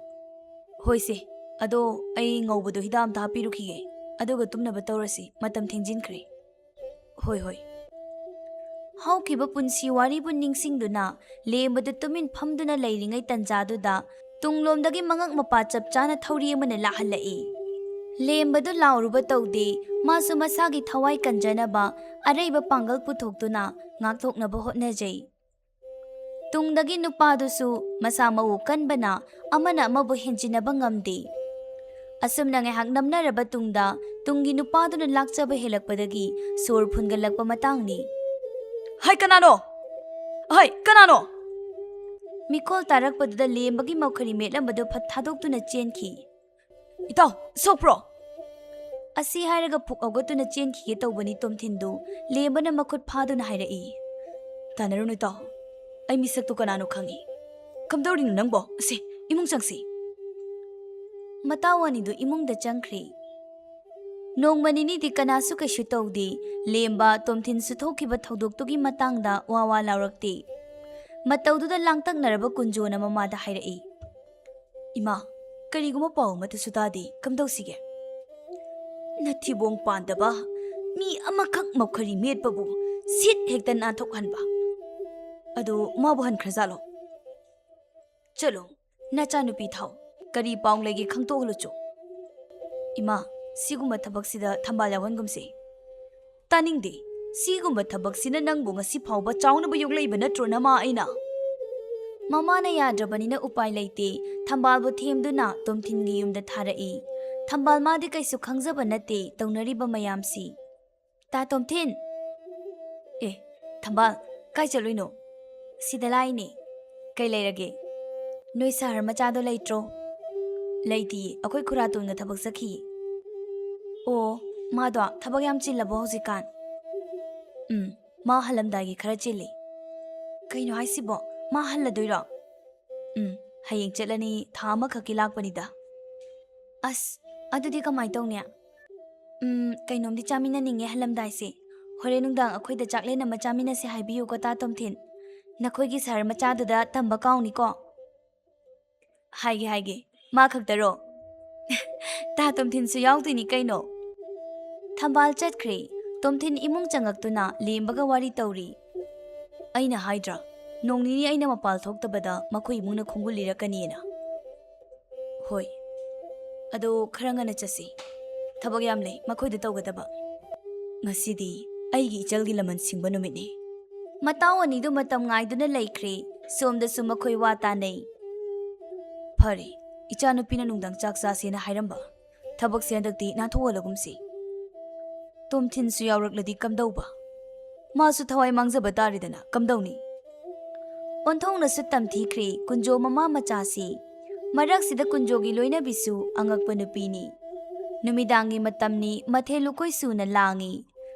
ꯍꯣꯏꯁꯦ, ꯑꯗꯣ ꯑꯩ ꯉꯧꯕꯗꯣ ꯍꯤꯗꯥꯛ ꯑꯝꯇ ꯍꯥꯞꯄꯤꯔꯨꯈꯤꯒꯦ, ꯑꯗꯨꯒ ꯇꯨꯝꯅꯕ ꯇꯧꯔꯁꯤ, ꯃꯇꯝ ꯊꯦꯡꯖꯤꯟꯈ꯭ꯔꯦ꯫ ꯍꯣꯏ, ꯍꯣꯏ꯫ ꯍꯧꯈꯤꯕ ꯄꯨꯟꯁꯤ ꯋꯥꯔꯤꯕꯨ ꯅꯤꯡꯁꯤꯡꯗꯨꯅ ꯂꯦꯝꯕꯗꯨ ꯇꯨꯃꯤꯟ ꯐꯝꯗꯨꯅ ꯂꯩꯔꯤꯉꯩ ꯇꯟꯖꯥꯗꯨꯗ ꯇꯨꯡꯂꯣꯝꯗꯒꯤ ꯃꯉꯛ ꯃꯄꯥ ꯆꯞ ꯆꯥꯅ ꯊꯧꯔꯤ ꯑꯃꯅ ꯂꯥꯛꯍꯜꯂꯛꯏ꯫ ꯂꯦꯝꯕꯗꯨ ꯂꯥꯎꯔꯨꯕ ꯇꯧꯗꯦ, ꯃꯥꯁꯨ ꯃꯁꯥꯒꯤ ꯊꯋꯥꯏ ꯀꯟꯖꯅꯕ ꯑꯔꯩꯕ ꯄꯥꯡꯒꯜ ꯄꯨꯊꯣꯛꯇꯨꯅ ꯉꯥꯛꯊꯣꯛꯅꯕ ꯍꯣꯠꯅꯖꯩ꯫ ꯇꯨꯡꯗꯒꯤ ꯅꯨꯄꯥꯗꯨꯁꯨ ꯃꯁꯥ ꯃꯎ ꯀꯟꯕꯅ ꯑꯃꯅ ꯑꯃꯕꯨ ꯍꯦꯟꯖꯤꯟꯅꯕ ꯉꯝꯗꯦ꯫ ꯑꯁꯨꯝꯅ ꯉꯥꯏꯍꯥꯛ ꯅꯝꯅꯔꯕ ꯇꯨꯡꯗ ꯇꯨꯡꯒꯤ ꯅꯨꯄꯥꯗꯨꯅ ꯂꯥꯛꯆꯕ ꯍꯦꯜꯂꯛꯄꯗꯒꯤ ꯁꯣꯔ ꯐꯨꯟꯒꯠꯂꯛꯄ ꯃꯇꯥꯡꯅꯤ꯫ ꯍꯩ, ꯀꯅꯥꯅꯣ? ꯍꯩ, ꯀꯅꯥꯅꯣ? ꯃꯤꯈꯣꯜ ꯇꯥꯔꯛꯄꯗꯨꯗ ꯂꯦꯝꯕꯒꯤ ꯃꯧꯈꯔꯤ ꯃꯦꯠꯂꯝꯕꯗꯨ ꯐꯠ ꯊꯥꯗꯣꯛꯇꯨꯅ ꯆꯦꯟꯈꯤ꯫ ꯏꯇꯥꯎ, ꯁꯣꯛꯄ꯭ꯔꯣ? ꯑꯁꯤ ꯍꯥꯏꯔꯒ ꯐꯨꯛ ꯍꯧꯒꯠꯇꯨꯅ ꯆꯦꯟꯈꯤꯒꯦ ꯇꯧꯕꯅꯤ ꯇꯣꯝꯊꯤꯟꯗꯨ ꯂꯦꯝꯕꯅ ꯃꯈꯨꯠ ꯐꯥꯗꯨꯅ ꯍꯥꯏꯔꯛꯏ꯫ ꯇꯥꯟꯅꯔꯨꯅꯨ ꯏꯇꯥꯎ, ꯑꯩ ꯃꯤꯁꯛꯇꯨ ꯀꯅꯥꯅꯣ ꯈꯪꯏ꯫ ꯀꯝꯗꯧꯔꯤꯅꯣ ꯅꯪꯕꯣ? ꯑꯁꯦ, ꯏꯃꯨꯡ ꯆꯪꯁꯤ꯫ ꯃꯇꯥꯎ ꯑꯅꯤꯗꯨ ꯏꯃꯨꯡꯗ ꯆꯪꯈ꯭ꯔꯦ꯫ ꯅꯣꯡꯃ ꯅꯤꯅꯤꯗꯤ ꯀꯅꯥꯁꯨ ꯀꯩꯁꯨ ꯇꯧꯗꯦ꯫ ꯂꯦꯝꯕ, ꯇꯣꯝꯊꯤꯟꯁꯨ ꯊꯣꯛꯈꯤꯕ ꯊꯧꯗꯣꯛꯇꯨꯒꯤ ꯃꯇꯥꯡꯗ ꯋꯥ ꯋꯥ ꯂꯥꯎꯔꯛꯇꯦ꯫ ꯃꯇꯧꯗꯨꯗ ꯂꯥꯡꯇꯛꯅꯔꯕ ꯀꯨꯟꯖꯣꯅ ꯃꯃꯥꯗ ꯍꯥꯏꯔꯛꯏ꯫ ꯏꯃꯥ, ꯀꯔꯤꯒꯨꯝꯕ ꯄꯥꯎ ꯑꯃꯠꯇꯁꯨ ꯇꯥꯗꯦ, ꯀꯝꯗꯧꯁꯤꯒꯦ? ꯅꯊꯤꯕꯣꯡ ꯄꯥꯟꯗꯕ, ꯃꯤ ꯑꯃꯈꯛ ꯃꯧꯈꯔꯤ ꯃꯦꯠꯄꯕꯨ ꯁꯤꯠ ꯍꯦꯛꯇ ꯅꯥꯟꯊꯣꯛꯍꯟꯕ꯫ ꯑꯗꯣ ꯃꯥꯕꯨ ꯍꯟꯈ꯭ꯔꯖꯥꯠꯂꯣ? ꯆꯠꯂꯣ, ꯅꯆꯥꯅꯨꯄꯤ ꯊꯥꯎ꯫ ꯀꯔꯤ ꯄꯥꯎ ꯂꯩꯒꯦ ꯈꯪꯗꯣꯛꯍꯜꯂꯨꯆꯣ꯫ ꯏꯃꯥ, ꯁꯤꯒꯨꯝꯕ ꯊꯕꯛꯁꯤꯗ ꯊꯝꯕꯥꯜ ꯌꯥꯎꯍꯟꯒꯨꯝꯁꯦ꯫ ꯇꯥꯅꯤꯡꯗꯦ꯫ ꯁꯤꯒꯨꯝꯕ ꯊꯕꯛꯁꯤꯅ ꯅꯪꯕꯨ ꯉꯁꯤ ꯐꯥꯎꯕ ꯆꯥꯎꯅꯕ ꯌꯣꯛꯂꯛꯏꯕ ꯅꯠꯇ꯭ꯔꯣ ꯅꯃꯥ ꯑꯩꯅ? ꯃꯃꯥꯅ ꯌꯥꯗ꯭ꯔꯕꯅꯤꯅ ꯎꯄꯥꯏ ꯂꯩꯇꯦ꯫ ꯊꯝꯕꯥꯜꯕꯨ ꯊꯦꯝꯗꯨꯅ ꯇꯣꯝꯊꯤꯟꯒꯤ ꯌꯨꯝꯗ ꯊꯥꯔꯛꯏ꯫ ꯊꯝꯕꯥꯜ ꯃꯥꯗꯤ ꯀꯩꯁꯨ ꯈꯪꯖꯕ ꯅꯠꯇꯦ ꯇꯧꯅꯔꯤꯕ ꯃꯌꯥꯝꯁꯤ꯫ ꯇꯥ ꯇꯣꯝꯊꯤꯟ! ꯑꯦ, ꯊꯝꯕꯥꯜ, ꯀꯥꯏ ꯆꯠꯂꯨꯏꯅꯣ? ꯁꯤꯗ ꯂꯥꯛꯏꯅꯦ꯫ ꯀꯩ ꯂꯩꯔꯒꯦ? ꯅꯣꯏ ꯁꯍꯔ ꯃꯆꯥꯗꯣ ꯂꯩꯇ꯭ꯔꯣ? ꯂꯩꯇꯤꯌꯦ, ꯑꯩꯈꯣꯏ ꯈꯨꯔꯥꯇꯣꯟꯒ ꯊꯕꯛ ꯆꯠꯈꯤꯌꯦ꯫ ꯑꯣ, ꯃꯥꯗꯣ ꯊꯕꯛ ꯌꯥꯝ ꯆꯤꯜꯂꯕꯣ ꯍꯧꯖꯤꯛꯀꯥꯟ? ꯎꯝ, ꯃꯥ ꯍꯜꯂꯝꯗꯥꯏꯒꯤ ꯈꯔ ꯆꯤꯜꯂꯤ꯫ ꯀꯩꯅꯣ ꯍꯥꯏꯁꯤꯕꯣ? ꯃꯥ ꯍꯜꯂꯗꯣꯏꯔꯣ? ꯎꯝ, ꯍꯌꯦꯡ ꯆꯠꯂꯅꯤ, ꯊꯥ ꯑꯃꯈꯛꯀꯤ ꯂꯥꯛꯄꯅꯤꯗ꯫ ꯑꯁ, ꯑꯗꯨꯗꯤ ꯀꯃꯥꯏ ꯇꯧꯅꯤ? ꯎꯝ, ꯀꯩꯅꯣꯝꯗꯤ ꯆꯥꯃꯤꯟꯅꯅꯤꯡꯉꯦ ꯍꯜꯂꯝꯗꯥꯏꯁꯦ꯫ ꯍꯣꯔꯦꯟ ꯅꯨꯡꯗꯥꯡ ꯑꯩꯈꯣꯏꯗ ꯆꯥꯛꯂꯦꯟ ꯑꯃ ꯆꯥꯃꯤꯟꯅꯁꯦ ꯍꯥꯏꯕꯤꯌꯨꯀꯣ, ꯇꯥ ꯇꯣꯝꯊꯤꯟ꯫ ꯅꯈꯣꯏꯒꯤ ꯁꯍꯔ ꯃꯆꯥꯗꯨꯗ ꯇꯝꯕ ꯀꯥꯎꯅꯤꯀꯣ꯫ ꯍꯥꯏꯒꯦ, ꯍꯥꯏꯒꯦ꯫ ꯃꯥ ꯈꯛꯇꯔꯣ? ꯇꯥ ꯇꯣꯝꯊꯤꯟꯁꯨ ꯌꯥꯎꯗꯣꯏꯅꯤ ꯀꯩꯅꯣ꯫ ꯊꯝꯕꯥꯜ ꯆꯠꯈ꯭ꯔꯦ꯫ ꯇꯣꯝꯊꯤꯟ ꯏꯃꯨꯡ ꯆꯪꯉꯛꯇꯨꯅ ꯂꯦꯝꯕꯒ ꯋꯥꯔꯤ ꯇꯧꯔꯤ꯫ ꯑꯩꯅ ꯍꯥꯏꯗ꯭ꯔꯥ, ꯅꯣꯡ ꯅꯤꯅꯤ ꯑꯩꯅ ꯃꯄꯥꯜ ꯊꯣꯛꯇꯕꯗ ꯃꯈꯣꯏ ꯏꯃꯨꯡꯅ ꯈꯣꯡꯒꯨꯜ ꯂꯤꯔꯛꯀꯅꯤꯅ꯫ ꯍꯣꯏ, ꯑꯗꯣ ꯈꯔ ꯉꯟꯅ ꯆꯠꯁꯤ꯫ ꯊꯕꯛ ꯌꯥꯝ ꯂꯩ ꯃꯈꯣꯏꯗ ꯇꯧꯒꯗꯕ꯫ ꯉꯁꯤꯗꯤ ꯑꯩꯒꯤ ꯏꯆꯜꯒꯤ ꯂꯃꯟ ꯁꯤꯡꯕ ꯅꯨꯃꯤꯠꯅꯤ꯫ ꯃꯇꯥꯎ ꯑꯅꯤꯗꯨ ꯃꯇꯝ ꯉꯥꯏꯗꯨꯅ ꯂꯩꯈ꯭ꯔꯦ꯫ ꯁꯣꯝꯗꯁꯨ ꯃꯈꯣꯏ ꯋꯥ ꯇꯥꯅꯩ꯫ ꯐꯔꯦ, ꯏꯆꯥꯅꯨꯄꯤꯅ ꯅꯨꯡꯗꯥꯡ ꯆꯥꯛ ꯆꯥꯁꯦꯅ ꯍꯥꯏꯔꯝꯕ꯫ ꯊꯕꯛꯁꯦ ꯍꯟꯗꯛꯇꯤ ꯅꯥꯟꯊꯣꯛꯍꯜꯂꯒꯨꯝꯁꯤ꯫ ꯇꯣꯝꯊꯤꯟꯁꯨ ꯌꯥꯎꯔꯛꯂꯗꯤ ꯀꯝꯗꯧꯕ? ꯃꯥꯁꯨ ꯊꯋꯥꯏ ꯃꯥꯡꯖꯕ ꯇꯥꯔꯦꯗꯅ, ꯀꯝꯗꯧꯅꯤ? ꯑꯣꯟꯊꯣꯛꯅꯁꯨ ꯇꯝꯊꯤꯈ꯭ꯔꯦ ꯀꯨꯟꯖꯣ ꯃꯃꯥ ꯃꯆꯥꯁꯤ꯫ ꯃꯔꯛꯁꯤꯗ ꯀꯨꯟꯖꯣꯒꯤ ꯂꯣꯏꯅꯕꯤꯁꯨ ꯑꯉꯛꯄ ꯅꯨꯄꯤꯅꯤ꯫ ꯅꯨꯃꯤꯗꯥꯡꯒꯤ ꯃꯇꯝꯅꯤ, ꯃꯊꯦꯜ ꯂꯨꯀꯣꯏ ꯁꯨꯅ ꯂꯥꯡꯉꯤ꯫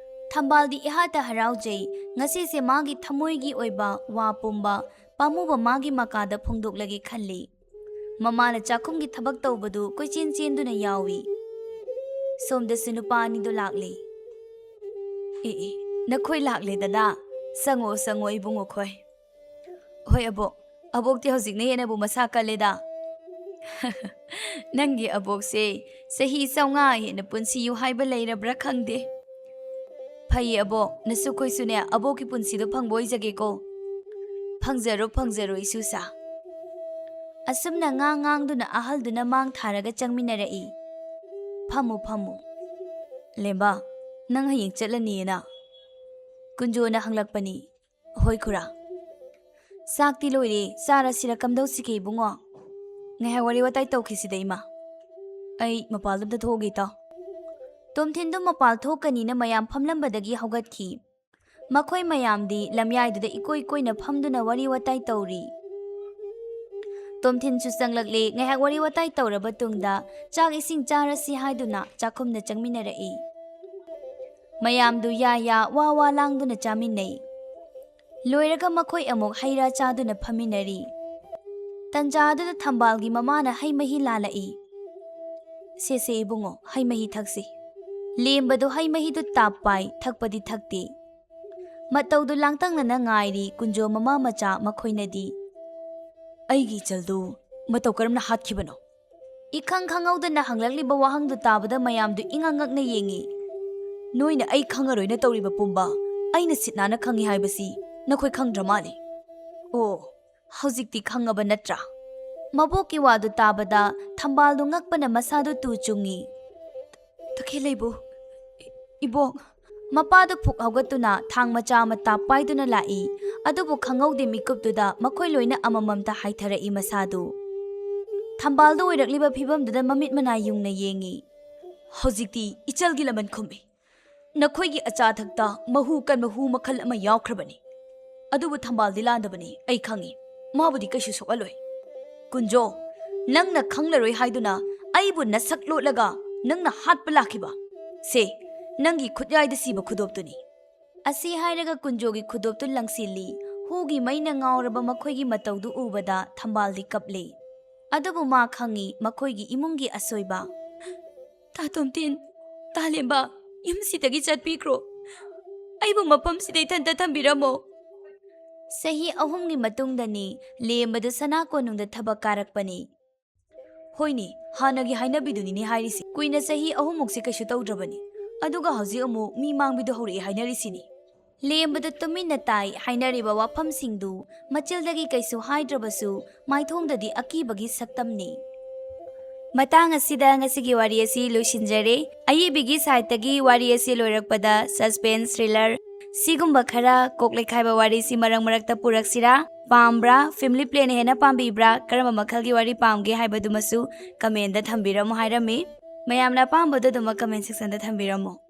ꯊꯝꯕꯥꯜꯗꯤ ꯏꯍꯥꯇ ꯍꯔꯥꯎꯖꯩ꯫ ꯉꯁꯤꯁꯦ ꯃꯥꯒꯤ ꯊꯃꯣꯏꯒꯤ ꯑꯣꯏꯕ ꯋꯥ ꯄꯨꯝꯕ ꯄꯥꯝꯃꯨꯕ ꯃꯥꯒꯤ ꯃꯀꯥꯗ ꯐꯣꯡꯗꯣꯛꯂꯒꯦ ꯈꯜꯂꯤ꯫ ꯃꯃꯥꯅ ꯆꯥꯛꯈꯨꯝꯒꯤ ꯊꯕꯛ ꯇꯧꯕꯗꯨ ꯀꯣꯏꯆꯦꯟ ꯆꯦꯟꯗꯨꯅ ꯌꯥꯎꯏ꯫ ꯁꯣꯝꯗꯁꯨ ꯅꯨꯄꯥ ꯑꯅꯤꯗꯨ ꯂꯥꯛꯂꯦ꯫ ꯑꯦ, ꯑꯦ, ꯅꯈꯣꯏ ꯂꯥꯛꯂꯦꯗꯅ꯫ ꯆꯪꯉꯣ, ꯆꯪꯉꯣ, ꯏꯕꯨꯡꯉꯣꯈꯣꯏ꯫ ꯍꯣꯏ, ꯑꯕꯣꯛ꯫ ꯑꯕꯣꯛꯇꯤ ꯍꯧꯖꯤꯛꯅ ꯍꯦꯟꯅꯕꯨ ꯃꯁꯥ ꯀꯜꯂꯦꯗ꯫ ꯅꯪꯒꯤ ꯑꯕꯣꯛꯁꯦ ꯆꯍꯤ ꯆꯥꯝꯃꯉꯥ ꯍꯦꯟꯅ ꯄꯨꯟꯁꯤꯌꯨ ꯍꯥꯏꯕ ꯂꯩꯔꯕ꯭ꯔꯥ ꯈꯪꯗꯦ꯫ ꯐꯩꯌꯦ ꯑꯕꯣꯛ, ꯅꯁꯨ ꯑꯩꯈꯣꯏꯁꯨꯅꯦ ꯑꯕꯣꯛꯀꯤ ꯄꯨꯟꯁꯤꯗꯣ ꯐꯪꯕ ꯑꯣꯏꯖꯒꯦꯀꯣ꯫ ꯐꯪꯖꯔꯣ, ꯐꯪꯖꯔꯣ, ꯏꯁꯨꯁꯥ꯫ ꯑꯁꯨꯝꯅ ꯉꯥꯡ ꯉꯥꯡꯗꯨꯅ ꯑꯍꯜꯗꯨꯅ ꯃꯥꯡ ꯊꯥꯔꯒ ꯆꯪꯃꯤꯟꯅꯔꯛꯏ꯫ "ꯐꯝꯃꯨ, ꯐꯝꯃꯨ꯫ ꯂꯦꯝꯕ, ꯅꯪ ꯍꯌꯦꯡ ꯆꯠꯂꯅꯤꯌꯦꯅ?" ꯀꯨꯟꯖꯣꯅ ꯍꯪꯂꯛꯄꯅꯤ꯫ "ꯍꯣꯏ ꯈꯨꯔꯥ꯫ ꯆꯥꯛꯇꯤ ꯂꯣꯏꯔꯦ, ꯆꯥꯔꯁꯤꯔ ꯀꯝꯗꯧꯁꯤꯒꯦ ꯏꯕꯨꯡꯉꯣ? ꯉꯥꯏꯍꯥꯛ ꯋꯥꯔꯤ ꯋꯥꯇꯥꯏ ꯇꯧꯈꯤꯁꯤꯗ ꯏꯃꯥ꯫ ꯑꯩ ꯃꯄꯥꯜꯗ ꯑꯝꯇ ꯊꯣꯛꯎꯒꯦ ꯏꯇꯥꯎ꯫" ꯇꯣꯝꯊꯤꯟꯗꯨ ꯃꯄꯥꯜ ꯊꯣꯛꯀꯅꯤꯅ ꯃꯌꯥꯝ ꯐꯝꯂꯝꯕꯗꯒꯤ ꯍꯧꯒꯠꯈꯤ꯫ ꯃꯈꯣꯏ ꯃꯌꯥꯝꯗꯤ ꯂꯝꯌꯥꯏꯗꯨꯗ ꯏꯀꯣꯏ ꯀꯣꯏꯅ ꯐꯝꯗꯨꯅ ꯋꯥꯔꯤ ꯋꯥꯇꯥꯏ ꯇꯧꯔꯤ꯫ ꯇꯣꯝꯊꯤꯟꯁꯨ ꯆꯪꯂꯛꯂꯦ꯫ ꯉꯥꯏꯍꯥꯛ ꯋꯥꯔꯤ ꯋꯥꯇꯥꯏ ꯇꯧꯔꯕ ꯇꯨꯡꯗ ꯆꯥꯛ ꯏꯁꯤꯡ ꯆꯥꯔꯁꯤ ꯍꯥꯏꯗꯨꯅ ꯆꯥꯛꯈꯨꯝꯗ ꯆꯪꯃꯤꯟꯅꯔꯛꯏ꯫ ꯃꯌꯥꯝꯗꯨ ꯌꯥ ꯌꯥ ꯋꯥ ꯋꯥ ꯂꯥꯡꯗꯨꯅ ꯆꯥꯃꯤꯟꯅꯩ꯫ ꯂꯣꯏꯔꯒ ꯃꯈꯣꯏ ꯑꯃꯨꯛ ꯍꯩ ꯔꯥ ꯆꯥꯗꯨꯅ ꯐꯝꯃꯤꯟꯅꯔꯤ꯫ ꯇꯟꯖꯥ ꯑꯗꯨꯗ ꯊꯝꯕꯥꯜꯒꯤ ꯃꯃꯥꯅ ꯍꯩ ꯃꯍꯤ ꯂꯥꯜꯂꯛꯏ꯫ "ꯁꯦ ꯁꯦ ꯏꯕꯨꯡꯉꯣ, ꯍꯩ ꯃꯍꯤ ꯊꯛꯁꯤ꯫" ꯂꯦꯝꯕꯗꯨ ꯍꯩ ꯃꯍꯤꯗꯨ ꯇꯥꯞ ꯄꯥꯏ, ꯊꯛꯄꯗꯤ ꯊꯛꯇꯦ꯫ ꯃꯇꯧꯗꯨ ꯂꯥꯡꯇꯛꯅꯅ ꯉꯥꯏꯔꯤ ꯀꯨꯟꯖꯣ ꯃꯃꯥ ꯃꯆꯥ ꯃꯈꯣꯏꯅꯗꯤ꯫ "ꯑꯩꯒꯤ ꯏꯆꯜꯗꯨ ꯃꯇꯧ ꯀꯔꯝꯅ ꯍꯥꯠꯈꯤꯕꯅꯣ?" ꯏꯈꯪ ꯈꯪꯍꯧꯗꯅ ꯍꯪꯂꯛꯂꯤꯕ ꯋꯥꯍꯪꯗꯨ ꯇꯥꯕꯗ ꯃꯌꯥꯝꯗꯨ ꯏꯉꯛ ꯉꯛꯅ ꯌꯦꯡꯉꯤ꯫ "ꯅꯣꯏꯅ ꯑꯩ ꯈꯪꯉꯔꯣꯏꯅ ꯇꯧꯔꯤꯕ ꯄꯨꯝꯕ ꯑꯩꯅ ꯁꯤꯠ ꯅꯥꯟꯅ ꯈꯪꯉꯤ ꯍꯥꯏꯕꯁꯤ ꯅꯈꯣꯏ ꯈꯪꯗ꯭ꯔ ꯃꯥꯜꯂꯦ꯫ ꯑꯣ, ꯍꯧꯖꯤꯛꯇꯤ ꯈꯪꯉꯕ ꯅꯠꯇ꯭ꯔꯥ?" ꯃꯕꯣꯛꯀꯤ ꯋꯥꯗꯨ ꯇꯥꯕꯗ ꯊꯝꯕꯥꯜꯗꯨ ꯉꯛꯄꯅ ꯃꯁꯥꯗꯨ ꯇꯨ ꯆꯨꯡꯉꯤ꯫ "ꯇꯈꯦꯜꯂꯩꯕꯨ, ꯏꯕꯣꯛ꯫" ꯃꯄꯥꯗꯨ ꯐꯨꯛ ꯍꯧꯒꯠꯇꯨꯅ ꯊꯥꯡ ꯃꯆꯥ ꯑꯃ ꯇꯥꯞ ꯄꯥꯏꯗꯨꯅ ꯂꯥꯛꯏ꯫ ꯑꯗꯨꯕꯨ ꯈꯪꯍꯧꯗꯦ ꯃꯤꯀꯨꯞꯇꯨꯗ ꯃꯈꯣꯏ ꯂꯣꯏꯅ ꯑꯃꯃꯝꯇ ꯍꯥꯏꯊꯔꯛꯏ ꯃꯁꯥꯗꯨ꯫ ꯊꯝꯕꯥꯜꯗꯨ ꯑꯣꯏꯔꯛꯂꯤꯕ ꯐꯤꯕꯝꯗꯨꯗ ꯃꯃꯤꯠ ꯃꯅꯥ ꯌꯨꯡꯅ ꯌꯦꯡꯉꯤ꯫ "ꯍꯧꯖꯤꯛꯇꯤ ꯏꯆꯜꯒꯤ ꯂꯃꯟ ꯈꯨꯝꯃꯤ꯫ ꯅꯈꯣꯏꯒꯤ ꯑꯆꯥ ꯑꯊꯛꯇ ꯃꯍꯨ ꯀꯟꯕ ꯍꯨ ꯃꯈꯜ ꯑꯃ ꯌꯥꯎꯈ꯭ꯔꯕꯅꯤ꯫ ꯑꯗꯨꯕꯨ ꯊꯝꯕꯥꯜꯗꯤ ꯂꯥꯟꯗꯕꯅꯤ, ꯑꯩ ꯈꯪꯉꯤ꯫ ꯃꯥꯕꯨꯗꯤ ꯀꯩꯁꯨ ꯁꯣꯛꯍꯜꯂꯣꯏ꯫ ꯀꯨꯟꯖꯣ, ꯅꯪꯅ ꯈꯪꯂꯔꯣꯏ ꯍꯥꯏꯗꯨꯅ ꯑꯩꯕꯨ ꯅꯁꯛ ꯂꯣꯠꯂꯒ ꯅꯪꯅ ꯍꯥꯠꯄ ꯂꯥꯛꯈꯤꯕ? ꯁꯦ, ꯅꯪꯒꯤ ꯈꯨꯠꯌꯥꯏꯗ ꯁꯤꯕ ꯈꯨꯗꯣꯞꯇꯨꯅꯤ꯫" ꯑꯁꯤ ꯍꯥꯏꯔꯒ ꯀꯨꯟꯖꯣꯒꯤ ꯈꯨꯗꯣꯞꯇꯨ ꯂꯪꯁꯤꯜꯂꯤ꯫ ꯍꯨꯒꯤ ꯃꯩꯅ ꯉꯥꯎꯔꯕ ꯃꯈꯣꯏꯒꯤ ꯃꯇꯧꯗꯨ ꯎꯕꯗ ꯊꯝꯕꯥꯜꯗꯤ ꯀꯞꯂꯦ꯫ ꯑꯗꯨꯕꯨ ꯃꯥ ꯈꯪꯉꯤ ꯃꯈꯣꯏꯒꯤ ꯏꯃꯨꯡꯒꯤ ꯑꯁꯣꯏꯕ꯫ "ꯇꯥ ꯇꯣꯝꯇꯤꯟ, ꯇꯥ ꯂꯦꯝꯕ, ꯌꯨꯝꯁꯤꯗꯒꯤ ꯆꯠꯄꯤꯈ꯭ꯔꯣ꯫ ꯑꯩꯕꯨ ꯃꯐꯝꯁꯤꯗ ꯏꯊꯟꯇ ꯊꯝꯕꯤꯔꯝꯃꯣ꯫" ꯆꯍꯤ ꯑꯍꯨꯝꯒꯤ ꯃꯇꯨꯡꯗꯅꯤ ꯂꯦꯝꯕꯗꯨ ꯁꯅꯥ ꯀꯣꯅꯨꯡꯗ ꯊꯕꯛ ꯀꯥꯔꯛꯄꯅꯤ꯫ "ꯍꯣꯏꯅꯦ, ꯍꯥꯟꯅꯒꯤ ꯍꯥꯏꯅꯕꯤꯗꯨꯅꯤꯅꯦ ꯍꯥꯏꯔꯤꯁꯦ꯫ ꯀꯨꯏꯅ ꯆꯍꯤ ꯑꯍꯨꯝꯃꯨꯛꯁꯦ ꯀꯩꯁꯨ ꯇꯧꯗ꯭ꯔꯕꯅꯤ꯫ ꯑꯗꯨꯒ ꯍꯧꯖꯤꯛ ꯑꯃꯨꯛ ꯃꯤ ꯃꯥꯡꯕꯤꯗꯣ ꯍꯧꯔꯛꯑꯦ ꯍꯥꯏꯅꯔꯤꯁꯤꯅꯤ꯫ ꯂꯦꯝꯕꯗ ꯇꯨꯃꯤꯟꯅ ꯇꯥꯏ ꯍꯥꯏꯅꯔꯤꯕ ꯋꯥꯐꯝꯁꯤꯡꯗꯨ ꯃꯆꯤꯜꯗꯒꯤ ꯀꯩꯁꯨ ꯍꯥꯏꯗ꯭ꯔꯕꯁꯨ ꯃꯥꯏꯊꯣꯡꯗꯗꯤ ꯑꯀꯤꯕꯒꯤ ꯁꯛꯇꯝꯅꯤ꯫ ꯃꯇꯥꯡ ꯑꯁꯤꯗ ꯉꯁꯤꯒꯤ ꯋꯥꯔꯤ ꯑꯁꯤ ꯂꯣꯏꯁꯤꯟꯖꯔꯦ꯫ ꯑꯏꯕꯤꯒꯤ ꯁꯥꯏꯠꯇꯒꯤ ꯋꯥꯔꯤ ꯑꯁꯤ ꯂꯣꯏꯔꯛꯄꯗ suspense thriller ꯁꯤꯒꯨꯝꯕ ꯈꯔ ꯀꯣꯛ ꯂꯩꯈꯥꯏꯕ ꯋꯥꯔꯤꯁꯤ ꯃꯔꯛ ꯃꯔꯛꯇ ꯄꯨꯔꯛꯁꯤꯔꯥ? ꯄꯥꯝꯕ꯭ꯔꯥ? Family playꯅ ꯍꯦꯟꯅ ꯄꯥꯝꯕꯤꯕ꯭ꯔꯥ? ꯀꯔꯝꯕ ꯃꯈꯜꯒꯤ ꯋꯥꯔꯤ ꯄꯥꯝꯒꯦ ꯍꯥꯏꯕꯗꯨꯃꯁꯨ commentꯗ ꯊꯝꯕꯤꯔꯝꯃꯨ ꯍꯥꯏꯔꯝꯃꯤ꯫ ꯃꯌꯥꯝꯅ ꯑꯄꯥꯝꯕꯗꯨ ꯑꯗꯨꯃꯛ comment sectionꯗ ꯊꯝꯕꯤꯔꯝꯃꯨ꯫